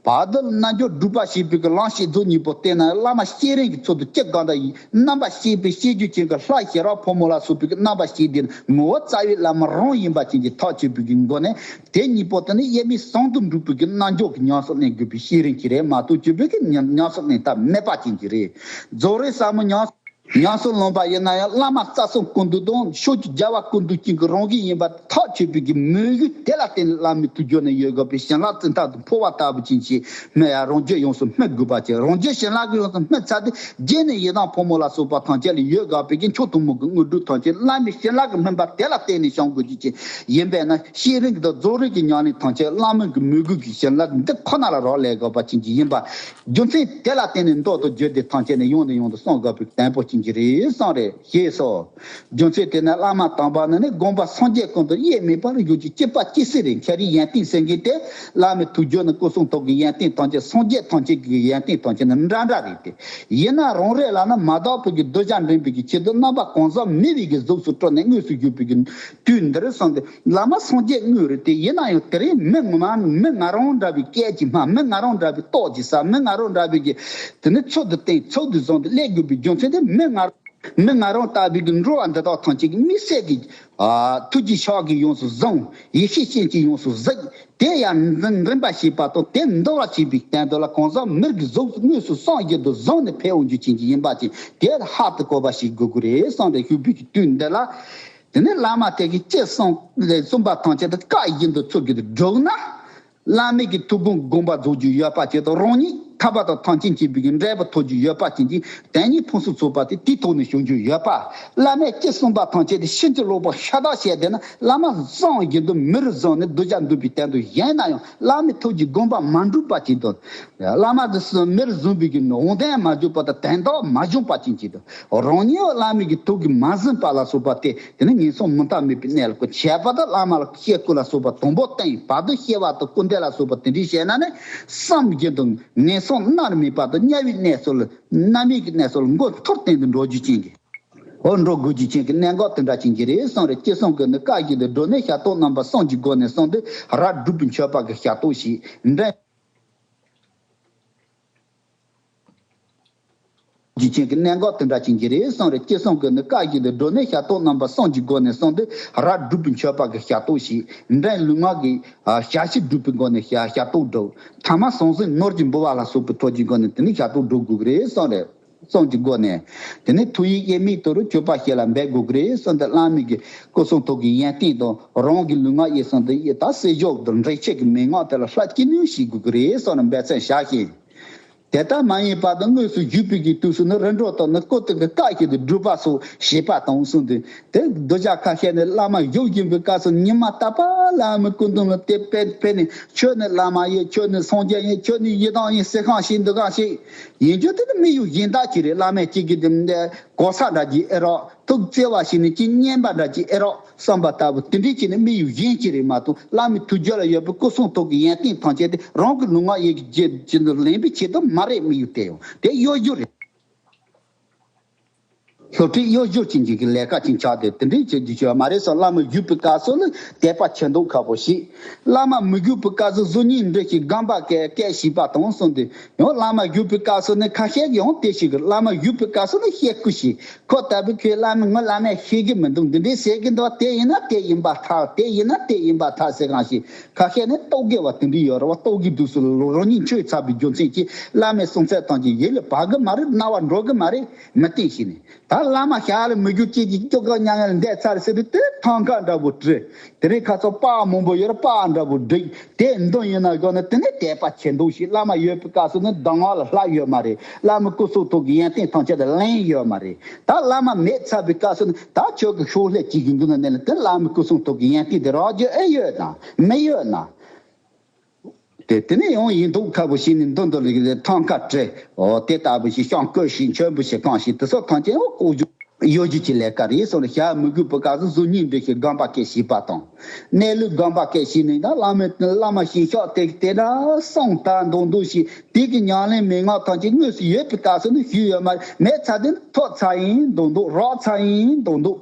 བར་དུ་རྣལ་འབྱོར་སྒྲུབ་པ་ཞེས་པའི་གི་ལམ་བསྐྱེད་རྫོགས་གཉིས་པོ་བསྟན་ན། བླ་མ་བསྐྱེད་རིམ་གྱི་ཚུལ་དུ་སྐྱེ་གང་དག་ཡིན། རྣམ་པར་ཤེས་པའི་ཤེས་རྒྱུད་ཅན་གྱི་ལྷ་ཤེས་རབ་ཕོ་མོ་ལ་སོགས་པའི་གི་རྣམ་པར་ཤེས་ཏེ་ངོ་བོ་རྩ་བའི་བླ་མ་རང་ཡིན་པ་ཅན་གྱི་ཐག་ཆོད་པའི་གི་སྒོ་ནས། དེ་གཉིས་པོ་དེ་ནི་དབྱེར་མེད་ཟུང་དུ་འཇུག་པའི་གི་རྣལ་འབྱོར་གྱི་ཉམས་སུ་ལེན་དགོས་པའི་བསྐྱེད་རིམ་གྱི་རེད་མ་གཏོགས། སྤྱོད་པའི་གི་ཉམས་ཉམས་སུ་ལེན་ཐབས་མེད་པ་ཅན་གྱི་རེད། རྫོགས་རིམ་ཟབ་མོ་ཉམས་ཉམས་སུ་ལེན་པ་ཡིན་ན་ཡང་། བླ་མ་རྩ་གསུམ་ཀུན་འདུས་དང་ཕྱོགས་བཅུའི་རྒྱལ་བ་ཀུན་འདུས་ཀྱི་རང་བཞིན་ཡིན་པ་ཐག་ཆོད་པའི་གི་མོས་གུས་དེ་ལ་བརྟེན་ནས་བླ་མའི་ཐུགས་རྒྱུད་ནས་ཡོད་དགོས་པའི་བྱིན་རླབས་ཙི་ཐག་ཏུ་འཕོ་བ་ལྟ་བུ་ཅན་ཞིག་སྨིན་ཡ། རང་རྒྱུད་ཡོངས་སུ་སྨིན་དགོས་པ་ཅན། རང་རྒྱུད་བྱིན་རླབས་ཀྱིས་ཡོངས་སུ་སྨིན་ཚར་ཏེ། རྗེས་ནས་ཡི་དམ་ཕོ་མོ་ལ་སོགས་པ་ཐམས་ཅད་ལ་ཡོད་དགོས་པའི་གི་མཆོག་ཐུན་མོང་གི་དངོས་གྲུབ་ཐམས་ཅད་བླ་མའི་བྱིན་རླབས་ཀྱི་སྨིན་པ་དེ་ལ་བརྟེན་ནས་བྱུང་དགོས་རྒྱུ་ཅན་ཡིན་པས་ན། བསྐྱེད་རིམ་དང་རྫོགས་རིམ་གྱི་ཉམས་ལེན་ཐམས་ཅད་བླ་མའི་གི་མོས་གུས་ཀྱི་བྱིན་རླབས་འདི་ཁོ་ན་ལ་རག་ལས་དགོས་པ་ཅན་ཞིག་ཡིན་པ། རྒྱུ་མཚན་དེ་ལ་བརྟེན་ནས་མདོ་དང་རྒྱུད་སྡེ་ཐམས་ཅད་ནས་ཡང་ནས་ཡང་དུ་གསུངས་དགོས་པའི་དོན་པོ་ཅན་གྱི་རེད་གསུངས་རེད། ཞེས་སོ། རྒྱུ་མཚན་དེ་ནི་བླ་མ་དམ་པ་ནི་ནི་དགོངས་པ་སངས་རྒྱས་ཀུན་ཏུ་དབྱེར་མེད་པར་བཞུགས་ཀྱི་སྐྱེས་པ་སྐྱེས་གསུམ་རེད། ཁྱེད་རའི་ཡོན་ཏན་ཟེར་མཁན་དེ་བླ་མའི་ཐུགས་རྒྱུད་ནི་སྐུ་གསུང་ཐུགས་ཀྱི་ཡོན་ཏན་ཐམས་ཅད་སངས་རྒྱས་ཐམས་ཅད་ཀྱི་ཡོན་ཏན་ཐམས་ཅད་ནི་འདྲ་འདྲ་རེད་དེ། ཡིན་ན་རང་རེ་ལ་ནི་མ་དག་པའི་གི་གདུལ་བྱ་འདྲེན་པའི་གི་ཆེད་དུ་རྣམ་པ་གང་ཟག་མི་བའི་གི་གཟུགས་སུ་སྤྲུལ་ནས་དངོས་སུ་བཞུགས་པའི་གི་དུས་འདིར་སོང་སྟེ། བླ་མ་སངས་རྒྱས་དངོས་རེད་དེ། ཡིན་ན་ཡང་དེ་རིང་མི་ངོ་མ་མི་ང་རང་འདྲ་བའི་སྐད་ཅིག་སྨྲ། མི་ང་རང་འདྲ་བའི་ཏོག་ཅིག་ཟ། མི་ང་རང་འདྲ་བའི་གི་དེ་ནི་ཚུལ་དུ་བསྟན་ཚུལ་དུ་བཟུང་སྟེ་སླེབས་དགོས་པའི་རྒྱུ་མཚན་དེ། མི་ང་མི་ང་རང་ལྟ་བུའི་གི་འགྲོ་བ་འདི་དག་ཐམས་ཅད་ཀྱི་དམིགས་བསལ་གྱི་ཨ་ཐུགས་ཀྱི་ཕྱག་གིས་ཡོངས་སུ་བཟུང་། ཡེ་ཤེས་སྤྱན་གྱིས་ཡོངས་སུ་གཟིགས། དེ་ཡང་འཛིན་འཛིན་པ་བྱེད་པ་དང་། དེ་འདུལ་བར་བྱེད་པའི་དོན་དུ་ལ་གང་ཟག་མིར་གྱི་གཟུགས་དངོས་སུ་སངས་རྒྱས་དུ་བཟུང་ནས་ཕེབས་འོང་རྒྱུ་ཅན་གྱི་ཡིན་པ་ཅིག་དེ་ལ་ཧ་ཏུ་གོ་བ་ཞིག་དགོས་ཀྱི་རེད་གསུངས་ཏེ་བཞུགས་པའི་གི་དུས་འདི་ལ། དེ་ནས་བླ་མ་དེ་གིས་ཅི་གསུངས་ལས་གསུངས་པ་ཐམས་ཅད་དུ་བཀའ་བཞིན་དུ་ཚུལ་བཞིན་དུ་བསྒྲུབས་ན། བླ་མའི་གི་ཐུགས་དགོངས་དགོངས་པ་རྫོགས་རྒྱུ་ཡོད་པ་ཅིག་དང་། རང་ཉིད་ཐར་པ་དང་ཐམས་ཅད་མཁྱེན་པའི་གི་འབྲས་བུ་ཐོབ་རྒྱུ་ཡོད་པ་ཅན་གྱི་དོན་གཉིས་ཕུན་སུམ་ཚོགས་པ་དེ་དེའི་ཐོག་ནས་བྱུང་རྒྱུ་ཡོད་པ། བླ་མས་ཅི་གསུངས་པ་ཐམས་ཅད་དེ་ཕྱིན་ཅི་ལོག་པར་ཤ་སྟག་བྱས་བསྡད་ན། བླ་མ་བཟང་བཞིན་དུ་མིར་བཟུང་ནས་གདུལ་བྱ་འདུལ་བའི་དོན་དུ་བཞེངས་ན་ཡང་། བླ་མའི་ཐུགས་ཀྱི་དགོངས་པ་མ་འགྲུབ་པ་ཅིག་དང་། བླ་མ་དེ་མིར་བཟུང་བའི་གི་དབང་དོན་མ་འཇོག་པ་དང་། དོན་དག་མ་བྱུང་བ་ཅན་ཅིག་དང་། རང་ཉིད་བླ་མའི་གི་ཐུགས་ཀྱིས་མ་ཟིན་པ་ལ་སོགས་པ་སྟེ། དེ་ནི་ངན་སོང་མུ་མཐའ་མེད་པའི་གནས་ལ་བཀོད། ཁྱད་པར་དུ་བླ་མ་ལ་སྐྱེ་སྐུ་ལ་སོགས་པ་དང་པོ་བསྟེན། བར་དུ་སྐྱེ་བ་དང་སྐུ་འདས་ལ་སོགས་པ་དེ་འདྲའི་བྱས་ན་ནི། བསམ་བཞིན་དུ་ངན་ སོང་མནར་མེད་པ་དང་དམྱལ་བའི་གནས་སུ་ལ་རྣམ་སྨིན་གྱི་གནས་སུ་ལ་མགོ་མཐོར་བསྟན་ཏེ་འགྲོ་རྒྱུ་ཅན་གྱི། འོ་འགྲོ་དགོས་རྒྱུ་ཅན་གྱི་གནད་འགག་དེ་འདྲ་ཅིག་གི་རེད་གསུངས་རེད། ཅི་གསུང་གི་ནི་བཀའ་བཞིན་དུ་སྒྲུབ་ནས་ཞབས་ཏོག་རྣམ་པ་གསུམ་གྱི་སྒོ་ནས་གསུངས་ཏེ་རབ་སྒྲུབ་པའི་མཆོད་པ་གི་ཞབས་ཏོག་ཞིག་འདྲ། རྒྱུ་ཅན་གྱི་གནད་འགག་དེ་འདྲ་ཅིག་གི་རེད་གསུངས་རེད། ཅི་གསུང་གི་ནི་བཀའ་བཞིན་དུ་སྒྲུབ་ནས་ཞབས་ཏོག་རྣམ་པ་གསུམ་གྱི་སྒོ་ནས་གསུངས་ཏེ་རབ་སྒྲུབ་པའི་མཆོད་པ་གི་ཞབས་ཏོག་ཞིག་འདྲ། ལུས་ངག་གི་ཞབས་ཕྱི་སྒྲུབ་པའི་སྒོ་ནས་ཞབས་ཞབས་ཏོག་སྒྲུབ། ཐ་མ་ཟང་ཟིང་ནོར་གྱི་འབུལ་བ་ལ་སོགས་པའི་ཐོག་གི་སྒོ་ནས་དེ་ནི་ཞབས་ཏོག་སྒྲུབ་དགོས་ཀྱི་རེད་གསུངས་རེད། གསུམ་གྱི་སྒོ་ནས། དེ་ནས་ཐུགས་ཡིད་དབྱེར་མེད་དུ་རུ་སྤྱོད་པ་ཞིག་ལ་འབད་དགོས་ཀྱི་རེད་གསུངས་ཏེ་བླ་མའི་གི་སྐུ་གསུང་ཐུགས་ཀྱི་ཡོན་ཏན་དང་རང་གི་ལུས་ངག་ཡིད་གསུམ་དུ་ཡི་དྭགས་སྲིད་ཕྱོགས་དང་འབྲེལ་ཆད་ཀྱི་མན་ངག་དེ་ལ་ལྷ་སྐྱིད་ནུས་ཤིག་དགོས་ཀྱི་རེད་གསུངས་ནས་འབད་བརྩོན་བྱ་ཞིང་། དེ་ལྟར་མ་ཡིན་པ་དང་དངོས་སུ་བཞུགས་པའི་གི་དུས་སུ་ནི་རིམ་གྲོ་དང་ནི་སྐུ་དེ་གི་བཀའ་བཞིན་དུ་སྒྲུབ་པ་སོགས་བྱེད་པ་དང་གསུངས་ཏེ། དེ་གདུལ་བྱ་ཁ་ཤས་ནི་བླ་མ་བཞུགས་བཞིན་པའི་སྐབས་སུ་ཉི་མ་རྟག་པར་བླ་མའི་སྐུ་མདུན་ལ་དེ་ཕེབས་ཕེབས་ནས་ཁྱོད་ནི་བླ་མ་ཡིན། ཁྱོད་ནི་སངས་རྒྱས་ཡིན། ཁྱོད་ནི་ཡི་དམ་ཡིན་ཟེར་གང་ཞིག་འདུག་གང་ཞིག་ཡིན་རྒྱུ་དེ་ནི་དམིགས་ཡུལ་གཞན་དག་ཅིག་རེད། བླ་མས་ཅིག་གིས་དེ་འདྲ་གོ་ས་འདྲ་ཅིག་ཨེ་རོགས། ཐུགས་བརྩེ་བ་ཞིག་ནི་ཅིག་སྙན་པ་འདྲ་ཅིག་ཨེ་རོགས་བསམ་པ་ལྟ་བུ་དེ་འདྲའི་ཅིག་ནི་དམིགས་ཡུལ་གཞན་ཅིག་རེད་མ་གཏོགས། བླ་མའི་ཐུགས་རྒྱུད་ལ་ཡོད་པའི་སྐུ་གསུང་ཐུགས་ཀྱི་ཡོན་ཏན་ཐམས་ཅད་དེ་རང་གི་ལུས་ངག་ཡིད་ཀྱི་རྗེས་ཀྱི་ལེན་པའི་ཆེད་དུ་མ་རེད། དམིགས་ཡུལ་དེ་ཡང་དེ་གཡོ་སྒྱུ་རེད། སློབ་ཁྲིད་གཡོ་སྒྱུ་ཅན་གྱི་ལས་ཀ་ཅིག་ཆགས་ཏེ་དེ་འདྲའི་བྱེད་རྒྱུ་བྱས་པ་མ་རེད་ཟེར། བླ་མ་བཞུགས་པའི་སྐབས་སུ་ནི་དད་པ་ཆེ་མདོག་ཁ་པོ་ཞིག་བླ་མ་མི་བཞུགས་པའི་སྐབས་སུ་གཟུགས་བརྙན་འདྲ་ཞིག་སྒོམ་པ་སྐད་སྐད་བྱས་པ་དང་གསུངས་ཏེ། ཡང་བླ་མ་བཞུགས་པའི་སྐབས་སུ་ནི་ཁ་ཤས་ཀྱིས་ཡང་དེ་ཞིག་གི། བླ་མ་བཞུགས་པའི་སྐབས་སུ་ནི་བཤད་ཁུ་ཞིག་ཁོ་ལྟ་བུ་ཁྱོད་བླ་མ་ངོ་བླ་མས་ཤེས་ཀྱི་མི་འདུག་འདི་འདྲའི་ཟེར་གྱི་འདུག་དེ་ཡིན་ན་དེ་ཡིན་པར་ཐལ། དེ་ཡིན་ན་དེ་ཡིན་པར་ཐལ་ཟེར་གང་ཞིག་ཁ་ཤས་ནི་རྟོག་གེ་བ་དེ་འདྲ་ཡོད་རེད་བ། རྟོག་གེ་དུས་སུ་རང་ཉིད་འཆོལ་ཚར་བའི་རྒྱུ་མཚན་གྱིས་བླ་མའི་གསུང་ཚད་ཐམས་ཅད་ཡིད་ལ་བབ་གི་མ་རེད། རྣ་བར་འགྲོ་གི་མ་རེད། མི་བསྟན་ཞིག་ནས་ད་བླ་མ་ཞལ་ལ་མི་རྒྱུ་གཅིག་གིས་སྐྱོ་ག་ཉང་ངལ་འདས་ཚར་ཟེར་དུས་དེ་ཐང་ཀ་འདྲ་བོ་བྲིས། དེ་རིང་ཁ་སང་པར་མང་པོ་ཡོད་རེད། པར་འདྲ་བོ་བསྒྲིགས། དེ་འདོན་ཡིན་ན་གོ་ནི་དེ་ནི་དད་པ་ཆེ་མདོག་ཞིག་བླ་མ་ཡོད་པའི་སྐབས་སུ་ནི་གདམས་ངག་ལ་ལྷག་ཡོད་མ་རེད། བླ་མའི་སྐུ་གསུང་ཐུགས་ཀྱི་ཡོན་ཏན་ཐམས་ཅད་དེ་ལེན་ཡོད་མ་རེད། ད་བླ་མ་མེད་ཚར་བའི་སྐབས་སུ་ནི་ད་ཁྱོད་ཀྱི་ཤོག་ལྷེ་གཅིག་གི་མདུན་ན་གནས་ལ་དེ་བླ་མའི་སྐུ་གསུང་ཐུགས་ཀྱི་ཡོན་ཏན་དེ་རག་རྒྱུ་ཨེ་ཡོད་ན་མི་ཡོད་ན། དེ་དེ་ནས་ཡང་ཡིན་མདོག་ཁ་པོ་བྱས་ནས་མདུན་དུ་ལུས་ཀྱི་ཐང་ཀ་བྲིས། འོ་དེ་ལྟ་བུ་ཞིག་བཤམས་བཀོད་ཞིག་མཆོད་འབུལ་ཞིག་གང་ཞིག་དེ་སོགས་ཐམས་ཅད་འོ་ལྐོག་གྱུར་གཡོ་སྒྱུ་གྱི་ལས་ཀ་རེད་གསུངས་ནས། ཞལ་མི་གུས་པའི་སྐབས་སུ་གཟུགས་བརྙན་འདྲ་ཞིག་སྒོམ་པ་སྐད་བྱས་པ་དང་། གནས་ལུགས་སྒོམ་པ་སྐད་བྱས་ནས་ད་བླ་མའི་བླ་མ་ཞིག་ཤོག་དེ་དེ་འདྲ་གསུངས་ད་མདོག་མདོག་ཞིག་དེ་གི་ཉམས་ལེན་མན་ངག་ཐམས་ཅད་དངོས་སུ་ཡོད་པའི་སྐབས་སུ་ནི་ཞུས་ཡོད་མ་རེད། མེད་ཚར་དུས་ཐོབ་ཚར་ཡིན་མདོག་མདོག་རག་ཚར་ཡིན་མདོག་མདོག་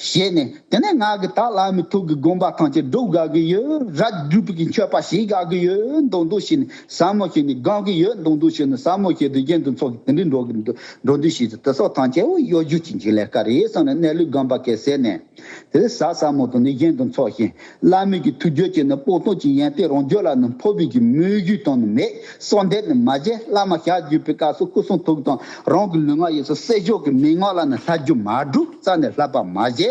བྱས་ནས་དེ་ནས་ང་གིས་ད་བླ་མའི་ཐུགས་ཀྱི་དགོངས་པ་ཐམས་ཅད་སྒྲུབ་དགའ་གི་ཡོད། རབ་སྒྲུབ་པའི་མཆོད་པ་བྱེད་དགའ་གི་ཡོད་མདོག་མདོག་བྱས་ནས་ཟབ་མོ་བྱས་ནས་སྒོམ་གི་ཡོད་མདོག་མདོག་བྱས་ནས་ཟབ་མོ་བྱས་ཏེ་གཞན་དུ་འཚོགས་ཀྱི་དེ་འདྲའི་འགྲོ་གི་འགྲོ་འགྲོ་འདུག་བྱས་ཏེ་དེ་སོགས་ཐམས་ཅད་འོ་གཡོ་སྒྱུ་ཅན་གྱི་ལས་ཀ་རེད་བསམ་ནས་གནས་ལུགས་སྒོམ་པ་སྐད་ཟེར་ནས་དེ་ཟབ་ཟབ་མོ་དང་ནི་གཞན་དུ་འཚོགས་ཤིང་། བླ་མའི་གི་ཐུགས་རྒྱུད་ཀྱི་ནི་སྤངས་རྟོགས་ཀྱི་ཡོན་ཏན་རང་རྒྱུད་ལ་ནི་ཕོག་པའི་གི་མོས་གུས་དང་ནི་མེད། གསོལ་འདེབས་ནི་མ་བྱས། བླ་མ་ཞལ་བརྒྱུད་པའི་སྐབས་སུ་སྐུ་གསུང་ཐུགས་དང་རང་གི་ལུས་ངག་ཡིད་གསུམ་སྲིད་ཕྱོགས་ཀྱི་མན་ངག་ལ་ནི་ལྷག་རྒྱུ་མ་སྒྲུབ། རྩ་ནས་བསླབ་པ་མ་བྱས།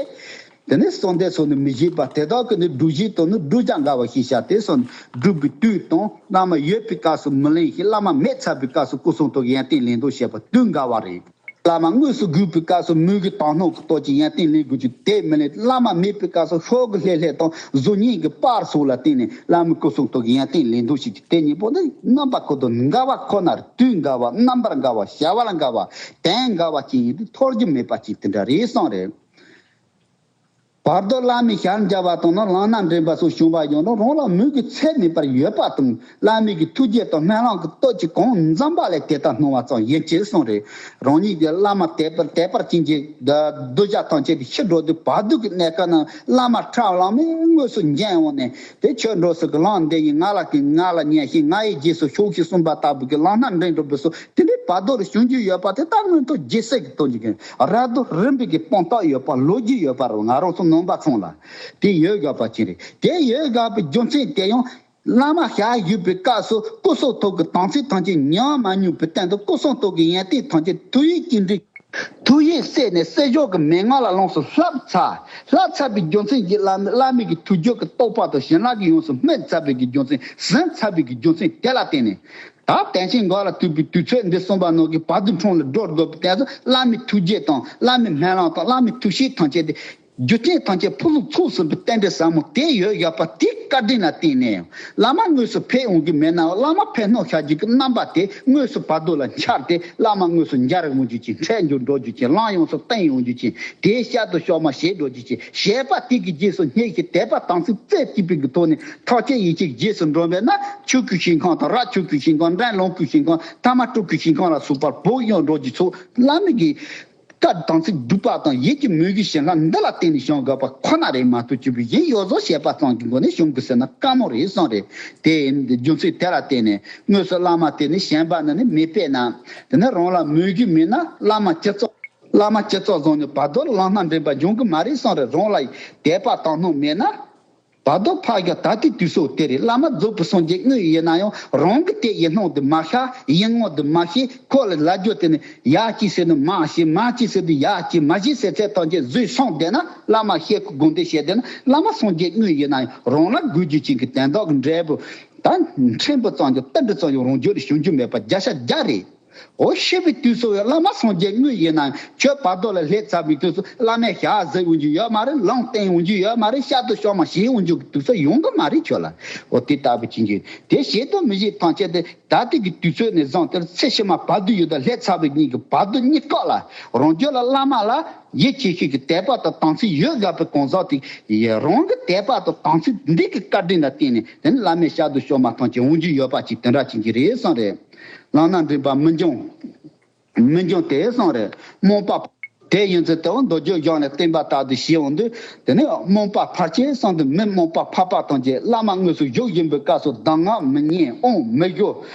དེ་ནས་གསོལ་འདེབས་སོགས་ནི་མི་བྱེད་པ་དེ་དག་གི་ནི་སྒྲུབ་བྱེད་དང་ནི་བསྒྲུབ་བྱ་འགལ་བ་ཞིག་བྱ་སྟེ་གསུངས་ནས། སྒྲུབ་པའི་དུས་དང་བླ་མ་ཡོད་པའི་སྐབས་སུ་མི་ལེན་ཞིང་། བླ་མ་མེད་ཚར་བའི་སྐབས་སུ་སྐུ་གསུང་ཐུགས་ཡོན་ཏན་ལེན་དུ་བྱེད་པ་དུས་འགལ་བ་རེད། བླ་མ་དངོས་སུ་བཞུགས་པའི་སྐབས་སུ་མོས་གུས་དག་སྣང་གི་སྟོབས་ཀྱིས་ཡོན་ཏན་ལེན་དགོས་ཀྱི་དེ་མི་ལེན། བླ་མ་མེད་པའི་སྐབས་སུ་ཤོག་གུ་ལྷེ་ལྷེ་དང་གཟུགས་བརྙན་གྱི་པར་སོགས་ལ་བརྟེན་ནས་བླ་མའི་སྐུ་གསུང་ཐུགས་ཀྱི་ཡོན་ཏན་ལེན་དུ་བྱེད་ཀྱི་དེ་གཉིས་པོ་ནི་རྣམ་པ་ཀུན་ཏུ་འགལ་བ་ཁོ་ན་རེད། དུས་འགལ་བ། རྣམ་པར་འགལ་བ། བྱ་བ་ལ་འགལ་བ། དོན་འགལ་བ་ཅིག་ཡིན་དུས་འཐོར་རྒྱུ་མེད་པ་ཅིག་དེ་འདྲ་རེད་གསུངས་རེད། བར་དུ་བླ་མའི་ཞལ་མཇལ་བ་དང་ནི་ལམ་སྣ་འདྲེན་པ་སོགས་བྱུང་བ་ཡང་ན་རང་ལ་མོས་གུས་ཚད་མེད་པར་ཡོད་པ་དང་། བླ་མའི་གི་ཐུགས་རྗེ་དང་སྨོན་ལམ་གྱི་སྟོབས་ཀྱིས་གང་འཛོམས་པ་ལས་དེ་ལྟར་སྣང་བ་ཙམ་ཡིན་ཅེས་གསུངས་རེད། རང་ཉིད་ཀྱི་བླ་མ་དད་པར་དད་པར་བྱིན་གྱིས་གདུལ་བྱ་ཐམས་ཅད་ཀྱི་ཕྱི་འགྲོ་དུས་བར་དུ་གི་གནས་སྐབས་ན་བླ་མ་ཁྲ་ལམ་མེ་དངོས་སུ་མཇལ་འོང་ནས། དེ་ཁྱོད་འགྲོ་ས་གི་ལམ་འདི་ཡིན། ང་ལ་གི་ང་ལ་ཉན་ཞིང་། ང་ཡི་རྗེས་སུ་ཤོག་ཅིག་གསུངས་པ་ལྟ་བུ་གི་ལམ་སྣ་འདྲེན་འགྲོ་བུ་སོགས་དེ་འདྲའི་བར་དོ་རུ་བྱུང་རྒྱུ་ཡོད་པ་དེ་ལྟ་སྔོན་དུ་ཇི་སྲིད་ཀྱི་དོན་གྱི་རབ་ཏུ་རིམ་པའི་གི་དཔང་རྟགས་ཡོད་པ་ལོ་རྒྱུས་ཡོད་པ་རུ་ང་རང་ཚོ་ནང་པ་ཚང་ལ་དེ་ཡོད་དགོས་པ་ཅིག་རེད། དེ་ཡོད་དགོས་པའི་རྒྱུ་མཚན་དེ་ཡང་བླ་མ་ཞལ་བཞུགས་པའི་སྐབས་སུ་སྐུ་གསུང་ཐུགས་ཀྱི་དམ་ཚིག་ཐམས་ཅད་ཉམས་མ་མྱོང་པའི་སྟེང་དུ་སྐུ་གསུང་ཐུགས་ཀྱི་ཡོན་ཏན་ཐམས་ཅད་ཐུགས་ཡིད་ཀྱིས་འདྲི། ཐུགས་ཡིད་བསྲེས་ནས་སྲིད་ཕྱོགས་ཀྱི་མན་ངག་ལ་ལོངས་སུ་བསླབ་ཚར། བསླབ་ཚར་བའི་རྒྱུ་མཚན་གྱིས་བླ་མ་བླ་མའི་གི་ཐུགས་རྒྱུད་ཀྱི་རྟོགས་པ་དང་ཞི་ལྷག་གིས་ཡོངས་སུ་སྨིན་ཚར་བའི་གི་རྒྱུ་མཚན། ཟིན་ཚར་བའི་གི་རྒྱུ་མཚན་དེ་ལ་བརྟེན་ནས། ད་དེང་ཕྱིན་འགོག་ལ་ཐུག་པའི་དུས་ཚོད་འདི་གསུངས་པ་ནང་གི་བར་དུ་འཁྲུངས་ལ་སྒྲོལ་དགོས་པའི་སྟེང་དུ་བླ་མའི་ཐུགས་རྗེ་དང་བླ་མའི་སྨོན་ལམ་དང་བླ་མའི་ཐུགས་བཞེད་ཐམས་ཅད་དེ། རྒྱུ་རྐྱེན་ཐམས་ཅད་ཕུན་སུམ་ཚོགས་ཟིན་པའི་རྟེན་འབྲེལ་ཟབ་མོ་དེ་ཡོད་ཡོད་པ་དེའི་བཀའ་དྲིན་ལ་བརྟེན་ནས། བླ་མ་དངོས་སུ་ཕེབས་འོང་གི་མེད་ནའང་། བླ་མ་ཕེབས་སྣང་ཤར་རྒྱུ་གི་རྣམ་པ་དེ་དངོས་སུ་བར་དོ་ལ་འཆར་ཏེ། བླ་མ་དངོས་སུ་མཇལ་འོང་རྒྱུ་ཅིག་འཕྲད་འགྱུར་འགྲོ་རྒྱུ་ཅིག་ལམ་ཡོངས་སུ་བསྟན་འོང་རྒྱུ་ཅིག་དེའི་ཞལ་དུ་ཤོག་མ་བཞེས་འགྲོ་རྒྱུ་ཅིག་བཞེས་པ་དེ་གི་རྗེས་སུ་སྙེག་གི་དད་པ་དམ་ཚིག་རྩེ་གཅིག་པའི་གི་ཐོག་ནས་ཐག་བཅད་ཡིད་ཆེས་རྗེས་སུ་འགྲོ་བས་ན། ཆོས་ཀྱི་ཞིང་ཁམས་དང་། རྭ་ཅོ་གི་ཞིང་ཁམས། འགྲན་ལོང་གི་ཞིང་ཁམས། ཐ་མ་སྤྲུལ་སྐུའི་ཞིང་ཁམས་ལ་སོགས་པར་བོད་ཡངས་འགྲོ་རྒྱུ་ཚོ། བླ་མའི་གི་བཀའ་དམ་ཚིག་སྒྲུབ་པ་དང་ཡིད་ཀྱི་མོས་གུས་བྱིན་རླབས་འདི་ལ་བརྟེན་ནས་བྱུང་དགོས་པ་ཁོ་ན་རེད་མ་གཏོགས། སྐྱེས་བུ་གཞན་ཡོངས་རྫོགས་བྱས་པ་ཙམ་གྱི་སྒོ་ནས་བྱུང་དགོས་ཟེར་ན་དཀའ་མོ་རེད་བསམ་རེད། དེ་རྒྱུ་མཚན་དེ་ལ་བརྟེན་ནས་དངོས་སུ་བླ་མ་དེ་ནི་བྱམས་པ་ནི་ནི་མེད་པས་ན། དེ་ནི་རང་ལ་མོས་གུས་མེད་ན། བླ་མ་སྤྱི་ཚོགས་བླ་མ་སྤྱི་ཚོགས་བཟང་ནས་བར་དོར་ལམ་སྣ་འདྲེན་པ་འབྱུང་གི་མ་རེད་བསམ་རེད། རང་ལ་དད་པ་དག་སྣང་མེད་ན། བར་དོ་ཕར་རྒྱག་ད་ལྟའི་དུས་སུ་དེ་རེད། བླ་མ་རྫོགས་པའི་སངས་རྒྱས་དངོས་ཡིན་ན་ཡང་། རང་གི་དེ་ཡིན་སྣང་དེ་མ་ཤར། ཡིན་ངོ་དེ་མ་ཤེས། ཁོ་ལ་ལབ་རྒྱུ་དེ་ནི་ཡ་གཅིག་ཟེར་ནི་མ་ཤེས། མ་གཅིག་ཟེར་དུས་ཡ་གཅིག། མ་གཅིག་ཟེར་ཚད་ཐམས་ཅད་བཟོས་སོང་བསྡད་ན། བླ་མ་ཤེས་ཁུ་དགོངས་དེ་བཤད་བསྡད་ན། བླ་མ་སངས་རྒྱས་དངོས་ཡིན་ན་ཡང་། རང་ལ་དགོས་རྒྱུ་ཅན་གྱི་དོན་དག་གི་འབྲས་བུ་ད་ཕྲན་བུ་ཙམ་ཀྱང་ཏིལ་འབྲུ་ཙམ་ཡང་རང་རྒྱུད་ལ་བྱུང་རྒྱུ་མེད་པ་བརྒྱ་ཆ་བརྒྱ་རེད། འོ། ཤི་བའི་དུས་སུ་བླ་མ་སངས་རྒྱས་དངོས་ཡིན་ན། ཁྱོད་བར་དོ་ལ་སླེབས་ཚར་བའི་དུས་སུ་བླ་མས་ཞལ་གཟིགས་འོང་རྒྱུ་ཡོད་མ་རེད། ལམ་བསྟན་འོང་རྒྱུ་ཡོད་མ་རེད། ཞལ་དུ་ཤོག་མ་བཞེས་འོང་རྒྱུ་གི་དུས་སུ་ཡོང་གི་མ་རེད་ཁྱོད་ལ། འོ། དེ་ལྟ་བུ་ཅན་གྱི་དེ་བཞེས་དང་མི་བཞེས་ཐམས་ཅད་དེ་ད་ལྟའི་གི་དུས་ཚོད་ནས་བཟུང་སྟེ་ཚེ་ཕྱི་མ་བར་དོ་ཡོད་དང་སླེབས་ཚར་བའི་གཉིས་ཀྱི་བར་དོ་གཉིས་ཀ་ལ། རང་རྒྱུད་ལ་བླ་མ་ལ་ཡིད་ཆེས་ཤིང་གི་དད་པ་དང་དམ་ཚིག་ཡོད་དགོས་པའི་གང་ཟག་དེ། རང་གི་དད་པ་དང་དམ་ཚིག་འདི་གི་བཀའ་དྲིན་ལ་བརྟེན་ནས། དེ་ནི་བླ་མའི་ཞལ་དུ་ཤོག་མ་ཐམས་ཅད་འོང་རྒྱུ་ཡོད་པ་ཅིག་དེ་འདྲ་ཅན་གྱི་རེད་བསམ་རེད། ལམ་སྣ་འདྲེན་པ་མི་འབྱུང་། མི་འབྱུང་དེ་བསམ་རེད། རྨོངས་པ། དེ་ཡིན་ཚེ་དེ་འོ་མདོ་རྒྱུད་སྦྱངས་ནས་བསྟན་པ་ལྟར་དུ་བྱེད་འོང་དུས། དེ་ནི་རྨོངས་པ་ཕལ་ཆེར་བསམ་དུས་མི་རྨོངས་པ་འཕགས་པ་ཐམས་ཅད་བླ་མ་དངོས་སུ་བཞུགས་བཞིན་པའི་སྐབས་སུ་གདམས་ངག་མི་ཉན། དབང་མི་ཞུ།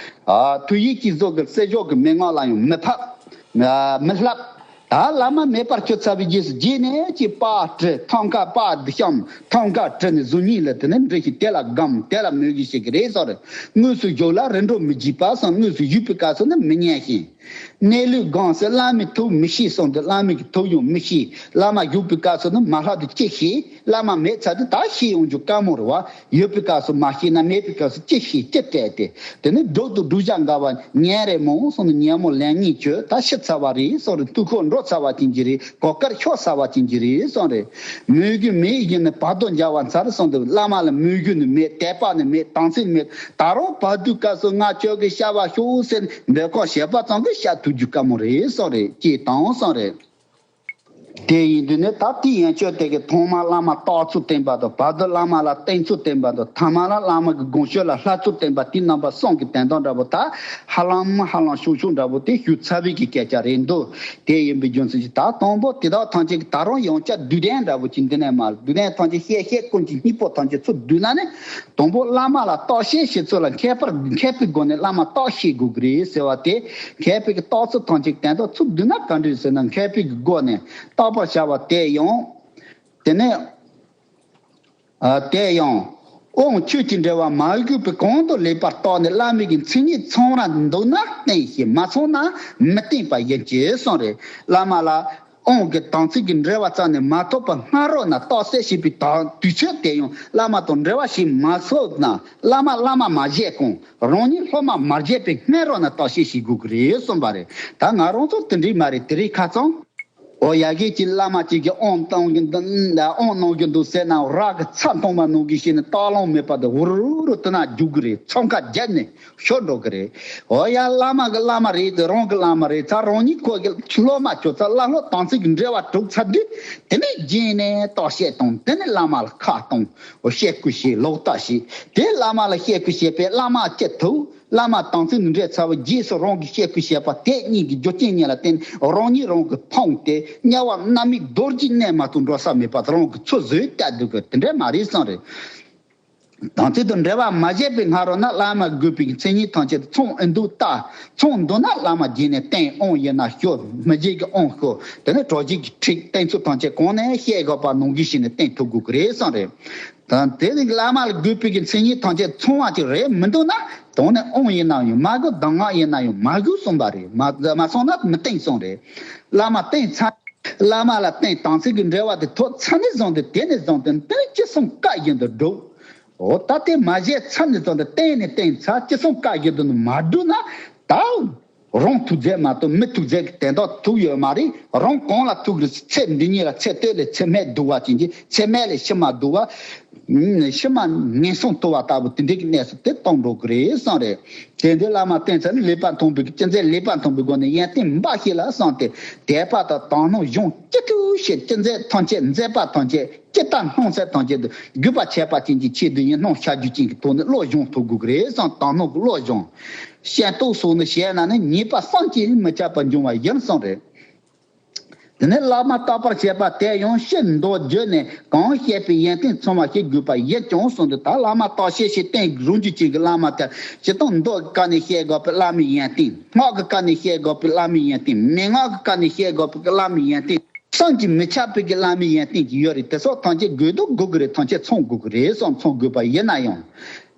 ཨ། ཐུགས་ཡིད་ཀྱིས་བཟོ་གི་གསེར་ཞོ་གི་མན་ངག་ལ་ཡང་མི་ཕབ། ཨ། མི་བསླབ། ད་བླ་མ་མེད་པར་གྱུར་ཚར་བའི་རྗེས་སུ། རྗེས་ནས་ཀྱི་པར་བྲི། ཐང་ཀ་པར་བཤམས། ཐང་ཀ་བྲི་ནས་གཟུགས་བརྙན་ལ་དེ་ནས་འབྲི་ཞིང་། དེ་ལ་སྒོམ། དེ་ལ་མོས་གུས་བྱེད་ཀྱི་རེད་བསམ་རེད། དངོས་སུ་བཞུགས་ལ་རིམ་གྲོ་མི་བགྱིད་པ་བསམ། དངོས་སུ་བཞུགས་པའི་སྐབས་སུ་ནི་མི་ཉན་ཞིང་། གནས་ལུགས་སྒོམ་ཟེར་བླ་མའི་ཐུགས་མི་ཤེས་བསམ་དུས་བླ་མའི་གི་ཐུགས་ཡང་མི་ཤེས། བླ་མ་བཞུགས་པའི་སྐབས་སུ་ནི་མ་ལྷག་དུས་ཅི་ཤེས། བླ་མ་མེད་ཚར་དུས་ད་ཤེས་ཡོང་རྒྱུ་དཀའ་མོ་རེད་བ། ཡོད་པའི་སྐབས་སུ་མ་ཤེས་ན་མེད་པའི་སྐབས་སུ་ཅི་ཤེས་ཅི་སྤྲད་དེ། དེ་ནི་སྒྲུབ་དང་སྒྲུབ་བྱ་འགལ་བ་ཉན་རེད་མོ་བསམ་ནས་ཉན་མོ་ལན་ངེས་བྱོས། ད་ཤི་ཚར་བ་རེད་བསམ་རེད། དུས་འཁོར་འགྲོ་ཚར་བ་ཅན་གྱི་རེད། གོ་སྐབས་ཤོར་ཚར་བ་ཅན་གྱི་རེད་བསམ་རེད། མོས་གུས་མེད་བཞིན་ནི་བར་དོ་འཇལ་བ་མཚར་བསམ་དུས། བླ་མ་ལ་མོས་གུས་ནི་མེད། དད་པ་ནི་མེད། དམ་ཚིག་མེད། ད་རུང་བར་དོའི་སྐབས་སུ་ང་ཁྱོད་ཀྱི་བཤགས་པ་ཤོག་ཟེར་འབོད་སྐུལ་བྱས་པ་ཙམ་གྱིས་བཤགས་ཐུབ་རྒྱུ་དཀའ་མོ་རེད་བསམ་རེད། ཅེས་དང་བསམ་རེད། དེ་ཡིན་དུས་ནི་ད་ལྟའི་ཡན་ཆོད་དེ་གི་ཐོག་མར་བླ་མ་བརྟག་ཚུལ་བསྟན་པ་དང་། བར་དུ་བླ་མ་ལ་བསྟེན་ཚུལ་བསྟན་པ་དང་། ཐ་མ་ལ་བླ་མ་གི་དགོངས་ཞུ་ལ་ལྷག་ཚུལ་བསྟན་པ། དེའི་རྣམ་པ་གསུམ་གྱི་དོན་དག་འདྲ་པོ་ད་ཧ་ལམ་ཧ་ལམ་ཤུགས་ཤུགས་འདྲ་པོ་དེ་ཞུས་ཚར་བའི་གི་སྐད་ཆ་རེད་འདུག་དེ་ཡིན་པའི་རྒྱུ་མཚན་གྱིས་ད་དང་པོ་དེ་དག་ཐམས་ཅད་ཀྱི་ད་རུང་ཡང་བསྐྱར་བསྡུས་དོན་འདྲ་པོ་ཅིག་འདི་ནས་མར་བསྡུས་དོན་ཐམས་ཅད་བཤད་བཤད་ཀུན་གྱི་སྙིང་པོ་ཐམས་ཅད་ཚུར་བསྡུས་ན་ནི། དང་པོ་བླ་མ་ལ་བརྟག་དཔྱད་བྱེད་ཚུལ་ལ་མཁས་པར་མཁས་པའི་སྒོ་ནས་བླ་མ་བརྟག་དཔྱད་དགོས་ཀྱི་རེད་ཟེར་བ་དེ། མཁས་པའི་གི་བརྟག་ཚུལ་ཐམས་ཅད་དོན་དག་ཚུར་བསྡུས་ན་ག་འདྲ་ཟེར་ན། མཁས་པའི་གི་སྒོ་ནས་བརྟག་པར་བྱ་བ་དེ་ཡང་། དེ་ནས། ཨ། དེ་ཡང་། དབང་ཆོས་ཀྱི་འབྲེལ་བ་མ་གོས་པའི་གོང་དུ་ལེགས་པར་བརྟགས་ནས། བླ་མའི་གི་མཚན་ཉིད་ཚང་བར་འདུག་ན་བསྟེན་ཞིང་། མ་ཚང་ན་མི་བསྟེན་པ་ཡིན་གྱི་གསུངས་རེད། བླ་མ་ལ་དབང་གི་དམ་ཚིག་གི་འབྲེལ་བ་རྩ་ནས་མ་ཐོབ་པར་སྔ་རོལ་ན་བརྟག་དཔྱད་བྱེད་པའི་དུས་ཚོད་དེ་ཡང་བླ་མ་དང་འབྲེལ་བ་ཞིག་མ་ཚོགས་ན། བླ་མ་བླ་མ་མ་བྱས་གོང་རང་ཉིད་སློབ་མ་མ་བྱས་པའི་སྔ་རོལ་ན་བརྟག་དཔྱད་བྱེད་དགོས་ཀྱི་རེད་གསུངས་པ་རེད། ད་ང་རང་ཚོ་དེ་འདྲའི་མ་རེད། དེ་རིང་ཁ་སང་། འོ། ཡ་གི་ཅིག་བླ་མ་ཅིག་གིས་དབང་གཏོང་གི་འདུག་དབང་གནང་གི་འདུག་ཟེར་ན། རག་གི་ཚ་འཐུང་བ་ནང་གི་ཞིག་ནི་སྟག་ལུང་མེད་པ་དེ་འུར་རུ་དེ་ན་རྒྱུག་གི་རེད། འཚང་ཁ་བརྒྱབ་ནས་ཤོར་འགྲོ་གི་རེད། འོ་ཡ། བླ་མ་གི་བླ་མ་རེད་དེ། རང་གི་བླ་མ་རེད་ཚ། རང་ཉིད་ཁོ་གི་སློབ་མ་ཆགས་ཚ། བླ་སློབ་དམ་ཚིག་གི་འབྲེལ་བ་གྲུབ་ཚར་དུས། དེ་ནས་རྗེས་ནས་བརྟག་དཔྱད་གཏོང་། དེ་ནས་བླ་མ་ལ་ཁ་གཏོང་། འོ། བཤད་ཁུལ་བྱེད། ལོག་ལྟ་བྱེད། དེ་བླ་མ་ལ་བཤད་ཁུལ་བྱེད་པས་བླ་མ་ཅི་ཐུབ། བླ་མ་དམ་ཚིག་ནི་འབྲེལ་ཚར་བའི་རྗེས་སུ་རང་གིས་བཤད་ཁུལ་བྱས་པ་དེ་གཉིས་ཀྱི་རྒྱུ་རྐྱེན་གཉིས་ལ་བརྟེན་རང་ཉིད་རང་གིས་ཕམ་སྟེ། དམྱལ་བ་མནར་མེད་རྡོ་རྗེ་གནས་མ་གཏོགས་འགྲོ་ས་མེད་པ་རང་གིས་ཚོད་བཟོས་བསྡད་འདུག་གི། དེ་འདྲ་མ་རེད་བསམ་རེད། དམ་ཚིག་དང་འབྲེལ་བ་མ་བྱས་པའི་སྔ་རོལ་ན་བླ་མ་དགོས་པའི་མཚན་ཉིད་ཐམས་ཅད་ཚང་འདུག་ལྟ། ཚང་འདུག་ན་བླ་མ་རྗེས་ནས་བསྟེན། དབང་ཡིན་ན་ཞུ། མི་རྗེ་གི་དབང་ཞུ། དེ་ནས་གྲོགས་རྗེས་ཀྱི་ཁྲིད། བསྟེན་ཚུལ་ཐམས་ཅད་གོང་ནས་བཤད་དགོས་པ་ནང་བཞིན་བྱས་ནས་བསྟེན་ཐུབ་དགོས་ཀྱི་རེད་བསམ་རེད། ད་དེ་ནི་བླ་མ་ལ་དགོས་པའི་གི་མཚན་ཉིད་ཐམས་ཅད་ཚང་བ་ཅིག་རེད་མི་འདུག་ན། དོན་ནི་དབང་ཡིན་ན་ཡང་མ་དགོས། གདམས་ངག་ཡིན་ན་ཡང་མ་དགོས་གསུངས་པ་རེད། མ་མ་སོང་ན་མི་བསྟེན་གསུངས་རེད། བླ་མ་བསྟེན་ཚར། བླ་མ་ལ་བསྟེན། དམ་ཚིག་གི་འབྲེལ་བ་དེ་ཐོབ་ཚར་ནས་བཟུང་སྟེ། དེ་ནས་བཟུང་སྟེ་དེ་ནི་ཅི་གསུང་བཀའ་བཞིན་དུ་སྒྲུབ། འོ། ད་དེ་མ་བྱས་ཚར་ནས་བཟུང་སྟེ་བསྟེན་ནས་བསྟེན་ཚར། ཅི་གསུང་བཀའ་བཞིན་དུ་ནི་མ་སྒྲུབ་ན། ད། རང་ཐུག་རྫས་མ་གཏོགས་མི་ཐུག་རྫས་ཀྱི་དོན་དག་ཐུག་ཡོད་མ་རེད། རང་གང་ལ་ཐུག་རེད། ཚེ་འདི་ཉིད་ལ་ཚེ་སྟོད་ལས་ཚེ་སྨད་བསྡུ་བ་ཅན་གྱི་ཚེ་སྨད་ལས་ཕྱི་མ་བསྡུ་བ། ཕྱི་མ་ངན་སོང་དུ་བ་ལྟ་བུ་དེ་འདྲའི་གི་གནས་སུ་དེ་གཏོང་འགྲོ་གི་རེད་བསམ་རེད། དེ་འདྲའི་བླ་མ་བསྟེན་ཚར་ནས་ལེགས་པར་མཐོང་བའི་གི་ཅི་མཛད་ལེགས་པར་མཐོང་བའི་སྒོ་ནས་ཡོན་ཏན་འབའ་ཞིག་ལ་བསམ་སྟེ་དད་པ་དང་དག་སྣང་གཞུང་ཅི་ཐུབ་བཤད་ཅི་མཛད་ཐམས་ཅད་མཛད་པ་ཐམས་ཅད་ཇི་ལྟར་སྣང་ཚད་ཐམས་ཅད་དུ་གུས་པ་ཆད་པ་ཅན་གྱི་ཆེད་དུ་ཡིན་སྣང་ཤར་རྒྱུ་ཅན་གྱི་ཐོག་ནས་བློ་སྦྱོང་ཐུབ་དགོས་ཀྱི་རེད་བསམ་དག་སྣང་གི་བློ་སྦྱོང་། ཤེས་རྟོགས་སོགས་ནི་བྱས་ན་ནི་ཉེས་པ་བསམ་གྱིས་མི་ཁྱབ་པ་འབྱུང་བ་ཡིན་གསུངས་རེད། དེ་ནས་བླ་མ་བརྟག་པར་བྱེད་པ་དེ་ཡང་ཕྱིར་མདོར་བསྡུས་ནས་གང་བཤད་པའི་ཡོན་ཏན་ཚང་བ་ཞིག་དགོས་པ་ཡིན་ཀྱང་གསུངས་ཏེ། ད་བླ་མ་བརྟག་དཔྱད་ཞིག་བསྟེན་རུང་རྒྱུ་ཅན་གྱི་བླ་མ་དེ་སྤྱིར་བཏང་མདོ་གི་སྐབས་ནས་བཤད་དགོས་པའི་བླ་མའི་ཡོན་ཏན། སྔགས་ཀྱི་སྐབས་ནས་བཤད་དགོས་པའི་བླ་མའི་ཡོན་ཏན། མན་ངག་གི་སྐབས་ནས་བཤད་དགོས་པའི་བླ་མའི་ཡོན་ཏན། བསམ་གྱིས་མི་ཁྱབ་པའི་གི་བླ་མའི་ཡོན་ཏན་ཅིག་ཡོད་རེད། དེ་སོགས་ཐམས་ཅད་དགོས་འདུག་དགོས་ཀྱི་རེད། ཐམས་ཅད་ཚང་དགོས་ཀྱི་རེད་བསམ་ཚང་དགོས་པ་ཡིན་ན་ཡང་།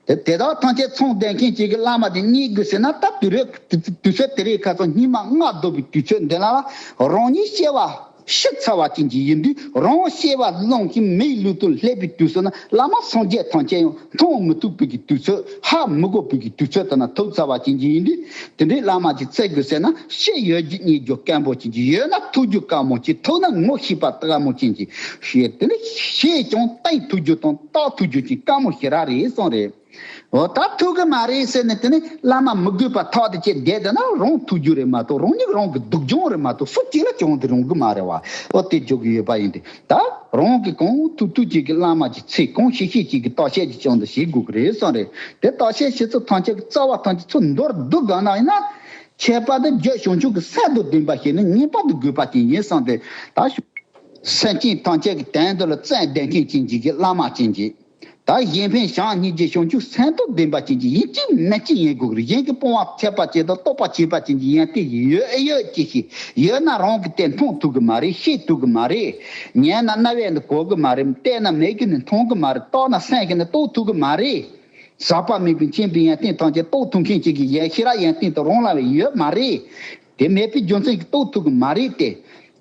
དེ་དེ་དག་ཐམས་ཅད་ཚང་བསྡད་མཁན་ཅིག་གི་བླ་མ་དེ་རྙེད་དགོས་ཟེར་ན། ད་དུས་རབས་དུས་དུས་ཚོད་དེ་རིང་ཁ་སང་སྙིགས་མ་ལྔ་བདོ་བའི་དུས་ཚོད་འདི་ལ་ལ་རང་ཉིད་སྐྱེ་བ་ཤི་ཚར་བ་ཅན་ཅིག་ཡིན་དུས། རང་སྐྱེ་བ་བླངས་ཤིང་མིའི་ལུས་སྟོབས་སླེབས་པའི་དུས་སུ་ན་བླ་མ་སངས་རྒྱས་ཐམས་ཅད་ཡང་མཐོང་མི་ཐུབ་པའི་གི་དུས་ཚོད། ཧ་མི་གོ་བའི་གི་དུས་ཚོད་དེ་ན་ཐུག་ཚར་བ་ཅན་ཅིག་ཡིན་དུས། དེ་འདྲའི་བླ་མ་ཅིག་བཙལ་དགོས་ཟེར་ན། ཤི་ཡོད་རྒྱུ་རྙེད་རྒྱུ་དཀོན་པོ་ཅན་ཅིག་ཡོད་ན་ཐུག་རྒྱུ་དཀའ་མོ་ཅིག་ཐུག་ན་ངོ་ཤེས་པ་དཀའ་མོ་ཅན་ཅིག་ཤེས། དེ་ནི་ཤེས་ཀྱང་བསྟེན་ཐུབ་རྒྱུ་དང་བརྟག་ཐུབ་རྒྱུ་ཅིག་དཀའ་མོ་ཞེ་དྲག་རེད་གསུངས་རེད། འོ་ད་ཐུག་གི་མ་རེད་ཟེར་ནས་དེ་ནི་བླ་མ་མི་དགོས་པ་ཐག་དེ་ཅིག་བསྡད་དེ་ན་རང་ཐུག་རྒྱུ་རེད་མ་གཏོགས། རང་ཉིད་རང་གི་སྡུག་སྦྱོང་རེད་མ་གཏོགས་སུ་གཅིག་ལ་བྱུང་དེ་རུང་གི་མ་རེད་བ། འོ་དེ་འཇོག་གི་ཡོད་པ་ཡིན་ཏེ། ད་རང་གི་གང་ཐུབ་ཐུབ་ཅིག་གི་བླ་མ་ཅིག་འཚོལ། གང་ཤེས་ཤེས་ཅིག་གི་བརྟག་དཔྱད་ཅིག་ཀྱང་འདི་བྱེད་དགོས་ཀྱི་རེད་བསམ་རེད། དེ་བརྟག་དཔྱད་བྱེད་ཚུལ་ཐམས་ཅད་ཀྱི་རྩ་བ་ཐམས་ཅད་ཚུར་མདོར་བསྡུ་དགོས་ན་ཡིན་ན། ཁྱད་པར་དུ་རྒྱུ་བྱང་ཆུབ་ཀྱི་སེམས་དང་ལྡན་པ་ཞིག་ནི་ངེས་པར་དུ་དགོས་པ་ཅིག་ཡིན་བསམ་སྟེ། ད་སེམས་ཅན་ཐམས་ཅད་ཀྱི་དོན་དུ་ལ་བརྩོན་ལྡན་མཁན་ཅན་གྱི་བླ་མ་ཅན་གྱི། ད་གཞན་ཕན་བྱམས་སྙིང་རྗེ་བྱང་ཆུབ་སེམས་དང་ལྡན་པ་ཅན་གྱི་ཡིན་གཅིག་མིན་གཅིག་ཡིན་དགོས་ཀྱི་རེད། གཞན་གྱི་སྤོང་བ་འཚལ་བ་ཅན་དང་རྟོགས་པ་བྱེད་པ་ཅན་གྱི་ཡོན་ཏན་ཡོད་ཡོད་ཅི་ཞིག་ཡོད་ན་རང་གིས་དེ་མཐོང་ཐུབ་ཀྱི་མ་རེད། ཤེས་ཐུབ་ཀྱི་མ་རེད། ཉན་ན་རྣ་བས་ནི་གོ་གི་མ་རེད། བལྟས་ན་མིག་གིས་ནི་མཐོང་གི་མ་རེད། བརྟགས་ན་སེམས་ཀྱིས་ནི་རྟོགས་ཐུབ་ཀྱི་མ་རེད། ཟག་པ་མེད་པའི་མཁྱེན་པའི་ཡོན་ཏན་ཐམས་ཅད་རྟོགས་ཐུབ་མཁན་ཅིག་གི་ཡན་ཤེས་རབ་ཡོན་ཏན་དུ་རང་ལ་ཡོད་མ་རེད། དེ་མེད་པའི་རྒྱུ་མཚན་གྱིས་རྟོགས་ཐུབ་ཀྱི་མ་རེད་དེ།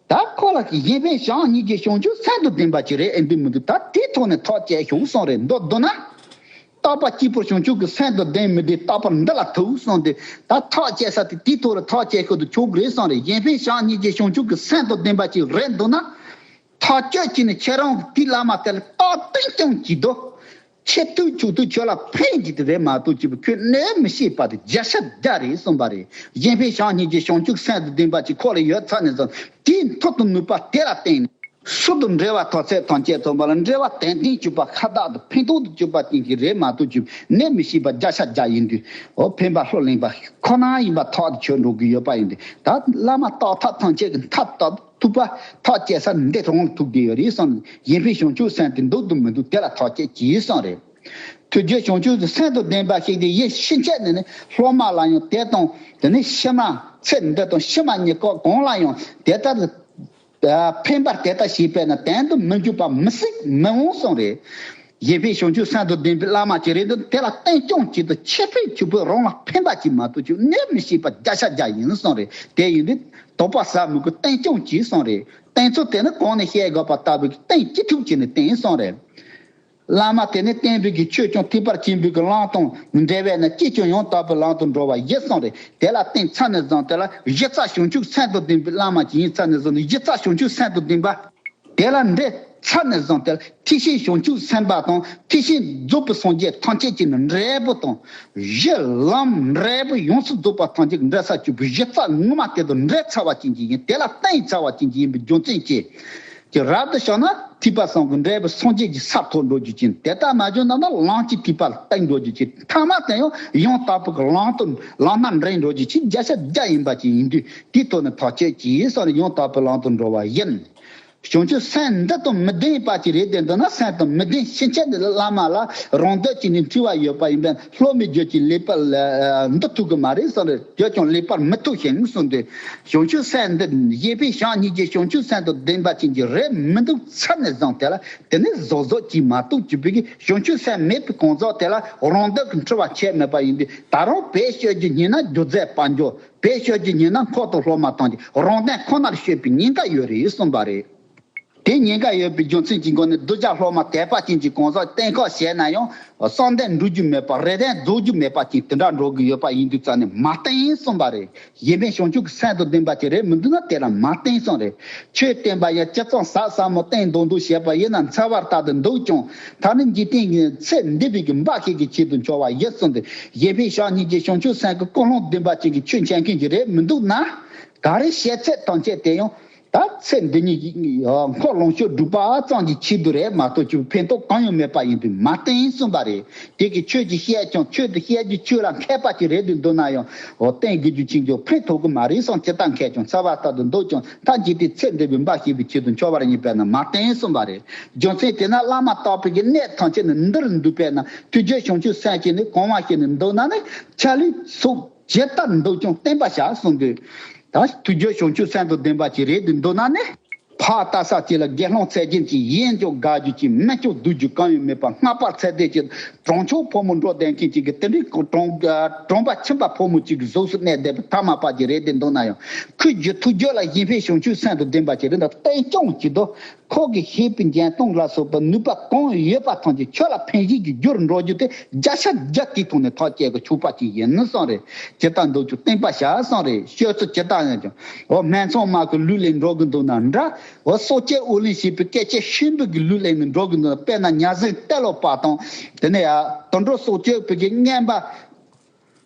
ད་ཁོ་ལ་གཞན་ཕན་བྱམས་སྙིང་རྗེ་བྱང་ཆུབ་སེམས་དང་ལྡན་པ་ཅིག་རེད་ཨེ་འདི་མི་འདུག་ད་དེའི་ཐོག་ནས་ཐག་བཅད་ཤོག་གསུངས་རེད། མདོར་བསྡུ་ན། རྟག་པ་གཅིག་པུར་བྱང་ཆུབ་ཀྱི་སེམས་དང་ལྡན་མི་ལྡན་རྟག་པར་འདི་ལ་ཐུག་གསུངས་ཏེ། ད་ཐག་བཅད་ས་དེ་དེའི་ཐོག་ལ་ཐག་བཅད་ཤོག་ཏུ་ཆོག་གི་རེད་གསུངས་རེད། གཞན་ཕན་བྱམས་སྙིང་རྗེ་བྱང་ཆུབ་ཀྱི་སེམས་དང་ལྡན་པ་ཅིག་རེད་འདུག་ན། ཐག་གཅོད་བྱས་ནས་ཁྱེད་རང་གིས་དེའི་བླ་མ་དེ་ལ་རྟག་བརྟན་སྐྱོང་བྱེད་དོ། ཆེ་ཐུབ་ཆུང་ཐུབ་ཁྱོད་ལ་ཕན་གྱི་དེ་རེད་མ་གཏོགས་ཅིག་པུ་ཁྱོད་གནོད་མི་ཤེས་པ་དེ་བརྒྱ་ཆ་བརྒྱ་རེད་གསུངས་པ་རེད། གཞན་ཕན་བྱམས་སྙིང་རྗེ་བྱང་ཆུབ་སེམས་དང་ལྡན་པ་ཅིག་ཁོ་ལ་ཡོད་ཚར་ནས་བཟུང་དེའི་མཐུ་དང་ནུས་པ་དེ་ལ་བརྟེན་ནས་སུ་དང་འབྲེལ་བ་ཐོགས་ཚད་ཐམས་ཅད་ཚང་མ་ལ་འབྲེལ་བ་དོན་ལྡན་གྱུར་པ་ཁ་བཏགས་དང་ཕན་ཐོགས་དུ་གྱུར་པ་ཅན་གྱི་རེད་མ་གཏོགས་ཅིག་གནོད་མི་ཤེས་པ་བརྒྱ་ཆ་བརྒྱ་ཡིན་དུས། འོ་ཕན་པ་ལྷུར་ལེན་པ་ཁོ་ན་ཡིན་པ་ཐག་ཏུ་ཆོད་འགྲོ་གི་ཡོད་པ་ཡིན་དུས། ད་བླ་མ་རྟག་ཐབས་ཐམས་ཅད་ཀྱི་མཐའ་དག་ཐུག་པ་ཐག་བཅད་ས་འདི་རང་ཐུག་བསྡད་ཡོད་རེད་བསམ། གཞན་ཕན་བྱང་ཆུབ་སེམས་དེ་འདུག་དང་མི་འདུག་དེ་ལ་ཐག་བཅད་ཀྱིས་བསམ་རེད། ཐུགས་རྗེ་བྱང་ཆུབ་ཀྱི་སེམས་དང་ལྡན་པ་ཞིག་དེ་ཡིད་ཕྱིན་ཆད་ནས་ནི་སློབ་མ་ལ་ཡང་དེ་དང་དེ་ནི་ཕྱི་མ་ཚེ་འདི་དང་ཕྱི་མ་གཉིས་ཀ་གང་ལ་ཡང་དེ་ལྟར་ཕན་པར་དེ་ལྟར་བྱས་པས་ན་དོན་དུ་མི་འཇུག་པ་མི་སྲིད་མི་འོང་གསུངས་རེད། གཞན་ཕན་བྱང་ཆུབ་སེམས་དང་ལྡན་པའི་བླ་མ་ཅིག་རེད་འདུག་དེ་ལ་བརྟན་སྐྱོང་བྱེད་དུ་ཆེ་ཕན་ཆེ་པོས་རང་ལ་ཕན་པ་ཅིག་མ་གཏོགས་ཅིག་གནོད་མི་ཤེས་པ་བརྒྱ་ཆ་བརྒྱ་ཡིན་གསུངས་རེད། དེ་ཡིན་དུས་དོགས་པ་ཟ་མི་དགོས། བརྟན་སྐྱོང་གྱིས་གསུངས་རེད། བརྟན་ཚུལ་དེ་ནི་གོང་ནས་བཤད་དགོས་པ་ལྟ་བུའི་བརྟན་ཅི་ཐུབ་བྱས་ནས་བརྟན་གསུངས་རེད། བླ་མ་དེ་ནི་བསྟན་པའི་གི་ཆོས་ཀྱང་ཐེག་པ་ཆེན་པོའི་གི་ལམ་དང་འབྲེལ་བས་ན་ཅིས་ཀྱང་ཡང་དག་པའི་ལམ་དུ་འགྲོ་བ་ཡིན་གསུངས་རེད། དེ་ལ་བརྟེན་ཚར་ནས་བཟུང་དེ་ལ་གཞི་རྩ་བྱང་ཆུབ་སེམས་དང་ལྡན་པའི་བླ་མ་ཅིག་ཡིན་ཚར་ནས་བཟུང་ནས་གཞི་རྩ་བྱང་ཆུབ་སེམས་དང་ལྡན་པ། དེ་ལ་འདྲེས་ཚར་ནས་བཟུང་སྟེ་ཐེག་ཆེན་བྱང་ཆུབ་སེམས་དཔའ་དང་ཐེག་ཆེན་རྫོགས་པའི་སངས་རྒྱས་ཐམས་ཅད་ཀྱི་ནི་འབྲས་བུ་དང་། གཞི་ལམ་འབྲས་བུ་ཡོངས་སུ་རྫོགས་པ་ཐམས་ཅད་ཀྱི་འབྲས་ས་བཅུ་པོའི་གཞི་རྩ་ངོ་མ་དེ་དང་འབྲེལ་ཚར་བ་ཅན་གྱི་ཡིན། དེ་ལ་བརྟེན་ཚར་བ་ཅན་གྱི་ཡིན་པའི་རྒྱུ་མཚན་གྱིས། ཀྱི་རབ་ཏུ་བྱུང་ན་ཐེག་པ་གསུམ་གྱི་འབྲས་བུ་སངས་རྒྱས་ཀྱི་སར་ཐོབ་འགྲོ་རྒྱུ་ཅན། དེ་ལྟར་མ་བྱུང་ན་ནི་ལམ་གྱི་ཐེག་པ་ལ་བརྟེན་འགྲོ་རྒྱུ་ཅན། ཐ་མ་དེ་ཡང་ཡང་དག་པའི་ལམ་དུ་ལམ་སྣ་འདྲེན་འགྲོ་རྒྱུ་ཅན་བརྒྱ་ཆ་བརྒྱ་ཡིན་པ་ཅན་ཡིན་དུས། དེའི་ཐོག་ནས་ཐག་གཅོད་ཀྱིས་སོགས་ནས་ཡང་དག་པའི་ལམ་དུ་འགྲོ་བ་ཡིན། བྱང་ཆུབ་སེམས་འདི་དང་མི་ལྡན་པ་ཅིག་རེད་དེ། འདི་ན་སེམས་དང་མི་ལྡན་ཕྱིན་ཆད་ནི་བླ་མ་ལ་རང་འདོད་ཀྱིས་ནི་འཁྲི་བ་ཡོད་པ་ཡིན་པས་སློབ་མའི་རྒྱུད་ཀྱི་ལེགས་པར་འདི་ཐུབ་ཀྱི་མ་རེད་བསམ་རེད། རྒྱུད་ཀྱང་ལེགས་པར་མི་ཐུབ་ཞིང་གསུངས་ཏེ། བྱང་ཆུབ་སེམས་འདི་གཞན་ཕན་བྱམས་སྙིང་རྗེ་བྱང་ཆུབ་སེམས་དང་ལྡན་པ་ཅན་གྱི་རེད་མི་འདུག་ཚར་ནས་བཟུང་དེ་ལ་དེ་ནི་གཟབ་གཟབ་ཀྱིས་མ་གཏོགས་ཅིག་པའི་གི་བྱང་ཆུབ་སེམས་མེད་པའི་གང་ཟག་དེ་ལ་རང་འདོད་ཀྱི་འཁྲི་བ་ཆད་མེད་པ་ཡིན་དུས། ད་རུང་བེད་སྤྱོད་རྒྱུ་ཉིད་ན་རྒྱུ་རྫས་དཔལ་འབྱོར། བེད་སྤྱོད་རྒྱུ་ཉིད་ན་འཁོར་དང་སློབ་མ་ཐམས་ཅད་རང་དོན་ཁོ་ནར་སྤྱོད་པའི་ཉེན་ཁ་ཡོད་རེད་གསུངས་པ་རེད། དེ་ཉེན་ཁ་ཡོད་པའི་རྒྱུ་མཚན་གྱི་སྒོ་ནས་གདུལ་བྱ་སློབ་མ་དད་པ་ཅན་གྱི་གང་ཟག་གཏན་འཁེལ་བྱས་ན་ཡང་བསམ་གཏན་འགྲུབ་རྒྱུ་མེད་པ། རེ་ལྡན་རྫོགས་རྒྱུ་མེད་པ་ཅིག་དེ་འདྲ་འགྲོ་གི་ཡོད་པ་ཡིན་དུས་ཙང་ནས་མ་བསྟེན་གསུངས་པ་རེད། གཞན་ཕན་བྱང་ཆུབ་ཀྱི་སེམས་དང་ལྡན་པ་ཅིག་རེད་མི་འདུག་ན་དེ་ལ་མ་བསྟེན་གསུངས་རེད། ཆོས་བསྟན་པ་ཡང་ཇི་ཙམ་ཟབ་ཟབ་མོ་བསྟན་མདོག་མདོག་བྱས་པ་ཡིན་ན་འཚལ་བ་ལྟར་དུ་འདུག་ཀྱང་། ད་ནི་འཇིག་རྟེན་གྱི་ཚེ་འདི་བའི་གི་འབའ་ཞིག་གི་ཆེད་དུ་འཆོལ་བ་ཡིན་གསུངས་ཏེ། གཞན་ཕན་བྱ་སྙིང་རྗེ་བྱང་ཆུབ་སེམས་ཀྱི་ཀུན་སློང་ལྡན་པ་ཅིག་གིས་ཆོས་འཆད་མཁན་ཅིག་རེད་མི་འདུག་ན། ག་རེ་བྱས་ཚད་ཐམས་ཅད་དེ་ཡང་། ད་ཚེ་འདི་ཉིད་འཁོར་ལོངས་སྤྱོད་སྒྲུབ་པ་ཙམ་གྱི་ཆེད་དུ་རེད་མ་གཏོགས་ཆོས་ཕན་ཐོགས་གང་ཡང་མེད་པ་ཡིན་དུས་མ་བསྟེན་གསུངས་པ་རེད། དེ་གི་ཆོས་ཀྱི་བཤད་ཀྱང་ཆོས་དེ་བཤད་རྒྱུ་ཆོས་ལ་མཁས་པ་ཅིག་རེད་དུ་འདོད་ན་ཡང་འོ་བསྟེན་དགོས་རྒྱུ་ཅིག་ཀྱང་ཕན་ཐོགས་ཀྱི་མ་རེད་བསམ། ཇི་ལྟར་མཁས་ཀྱང་འཚལ་བ་ལྟར་དུ་འདུག་ཀྱང་ད་འཇིག་རྟེན་ཚེ་འདི་བའི་འབའ་ཞིག་པའི་ཆེད་དུ་འཆོལ་བར་ཉེས་པས་ན་མ་བསྟེན་གསུངས་པ་རེད། རྒྱུ་མཚན་དེས་ན་བླ་མ་དག་པའི་གི་གནས་ཐམས་ཅད་ནི་འདིར་འདུས་པས་ན་ཐུགས་རྒྱུད་བྱང་ཆུབ་སེམས་ཀྱིས་ནི་གང་བ་ཞིག་ནི་འདུག་ན་ནི་ཆ་ལུགས་སོགས། ཇི་ལྟར་འདུག་ཀྱང་བསྟེན་པར་བྱ་གསུངས་དུས། ད་ཐུགས་རྒྱུད་བྱང་ཆུབ་སེམས་དང་ལྡན་པ་ཅིག་རེད་དུ་འདོད་ན་ནི། ཕར་ལྟ་ས་ཅིག་ལ་དགེ་སློང་ཚད་ཅན་ཅིག་ཡིན་ཀྱང་དགའ་རྒྱུ་ཅིག་མིན་ཀྱང་སྡུག་རྒྱུ་གང་ཡང་མེད་པར་སྔགས་པ་ཚད་ལྡན་ཅིག་གྲོང་ཆོག་ཕོ་མོ་འགྲོ་བསྡད་མཁན་ཅིག་གི་དེ་འདྲའི་གྲོང་གྲོང་པ་ཁྱིམ་པ་ཕོ་མོ་ཅིག་གི་གཟུགས་སུ་གནས་བསྡད་པའི་ཐ་མལ་པ་ཅིག་རེད་དུ་འདོད་ན་ཡང་ཁོའི་རྒྱུད་ཐུགས་རྒྱུད་ལ་གཞན་ཕན་བྱང་ཆུབ་སེམས་དང་ལྡན་པ་ཅིག་རེད་ད་བསྟེན་སྐྱོང་བྱེད་དོ། ཁོ་གིས་བྱས་པའི་འཇོན་ཐང་ལ་སོགས་པ་ནུས་པ་གང་ཡོད་པ་ཐམས་ཅད་ཁྱོད་ལ་ཕན་བྱེད་ཀྱི་རྒྱུར་འགྲོ་རྒྱུ་དེ་བརྒྱ་ཆ་བརྒྱ་དེའི་ཐོག་ནས་ཐག་བཅད་དགོས་ཆོག་པ་ཅིག་ཡིན་ནི་གསུངས་རེད། ཇི་ལྟར་འདུག་ཀྱང་བསྟེན་པར་བྱ་གསུངས་རེད། སྤྱོད་ཚུལ་ཇི་ལྟར་ཡིན་ཀྱང་འོ་སྨད་འཚོང་མ་གི་ལུགས་ལས་འགྲོ་གི་འདུག་ན་འདྲ། འོ་སྲོག་གཅོད་དབུགས་ལེན་བྱེད་པའི་སྐད་ཆ་ཤིན་པོ་གི་ལུགས་ལས་ནི་འགྲོ་གི་འདུག་ན། དཔེར་ན་ཉ་ཟིང་ཏེ་ལོ་པ་དང་དེ་ནས་ཡ་དུད་འགྲོ་སྲོག་གཅོད་པའི་གི་རྔན་པ།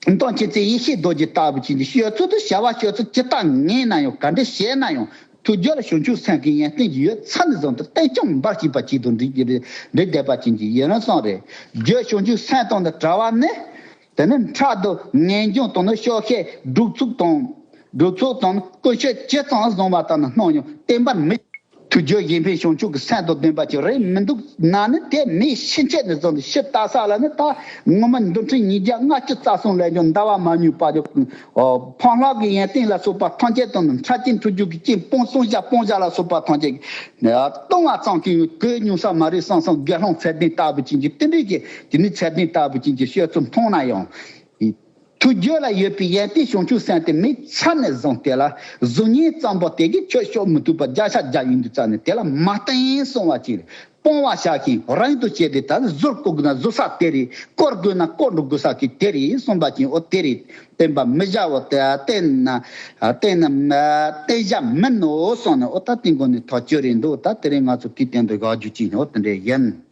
མདོ་མཁྱེན་བརྩེ་ཡེ་ཤེས་རྡོ་རྗེ་ལྟ་བུ་ཅན་གྱི་སྤྱོད་ཚུལ་དུ་བྱ་བ་སྤྱོད་ཚུལ་ཇི་ལྟར་ངེས་ན་ཡང་ག་འདྲ་བྱས་ན་ཡང་ཐུགས་རྒྱུད་ལ་བྱང་ཆུབ་སེམས་ཀྱི་ཡོན་ཏན་གྱི་ཡོད་ཚད་ནས་བཟུང་སྟེ་བསྟེན་སྐྱོང་འབའ་ཞིག་པ་ཅིག་ཏུ་འདྲི་འདྲི་བསྡད་པ་ཅན་གྱི་ཡིན་ན་གསུངས་རེད། རྒྱུད་བྱང་ཆུབ་སེམས་དང་ནི་བྲལ་བ་ནི། དེ་ནི་ཕྲག་ཏུ་ངེས་འབྱུང་དང་ནི་སྐྱོ་ཤས་སྒྲུབ་ཚུལ་དང་། སྒྲུབ་ཚུལ་དང་ཀུན་སྤྱོད་ཇི་ཙམ་བཟང་བ་དག་ནི་སྣང་ཡང་བསྟེན་པར་མི། ཐུགས་རྒྱུད་གཞན་ཕན་བྱང་ཆུབ་ཀྱི་སེམས་དང་ལྡན་པ་ཅིག་རེད་མི་འདུག་ན་ནི་དེ་མི་ཤི་ཆད་ནས་བཟུང་སྟེ་ཕྱི་ལྟ་ས་ལ་ནི་ད་ངོ་མ་འདུལ་ཁྲིམས་ཉིས་བརྒྱ་ལྔ་བཅུ་རྩ་གསུམ་ལས་ཀྱང་འདའ་བ་མ་མྱོང་བར་དུ། ཕ་ལྷག་གི་ཡོན་ཏན་ལ་སོགས་པ་ཐམས་ཅད་དང་ནི་ཕྲ་ཅན་ཐུགས་རྒྱུད་ཀྱི་རྐྱེན་སྤོང་སྤོང་བྱ་སྤོང་བྱ་ལ་སོགས་པ་ཐམས་ཅད་ཀྱིས་གཏོང་བ་ཙམ་གྱིས་གོས་ཉུང་ས་མ་རེད་བསམ་བསམ་དགེ་སློང་ཚད་ལྡན་ལྟ་བུ་ཅན་གྱི་དེ་འདྲའི་གི་དེ་ནི་ཚད་ལྡན་ལྟ་བུ་ཅན་གྱི་སྤྱོད་ཚུལ་མཐོང་ན་ཡང་། ཐུགས་རྒྱུད་ལ་ཡོད་པའི་ཡོན་ཏན་བྱང་ཆུབ་སེམས་དེ་མི་ཚ་ནས་བཟུང་དེ་ལ་གཟུགས་བརྙན་ཙམ་པོ་དེ་གིས་ཁྱོད་སྐྱོབ་མི་ཐུབ་པ་བརྒྱ་ཆ་བརྒྱ་ཡིན་དུས་ཙང་ནས་དེ་ལ་མ་བསྟེན་གསུང་བ་ཅིག་རེད། སྤོང་བ་བྱ་ཞིང་རིང་དུ་བྱས་ཏེ་ད་གཟུར་བཀོག་ན་གཟུར་ས་དེ་རེད། བཀོག་དགོས་ན་བཀོག་འགྲོ་དགོས་ས་ཀྱི་དེ་རེད་གསུངས་པ་ཅིག་འོ་དེ་རེད། བསྟེན་པར་མི་བྱའོ་དེ་བསྟེན་ན་བསྟེན་ན་བསྟེན་བྱ་མིན་ནོ་གསུངས་ནས་འོ་ད་དེ་མགོ་ནས་ཐག་གཅོད་རེད་འདུག་ད་དེ་རིང་ང་ཚོ་དེའི་སྟེང་དུ་བཞག་རྒྱུ་ཅིག་འོ་དེ་འདྲ་ཡིན།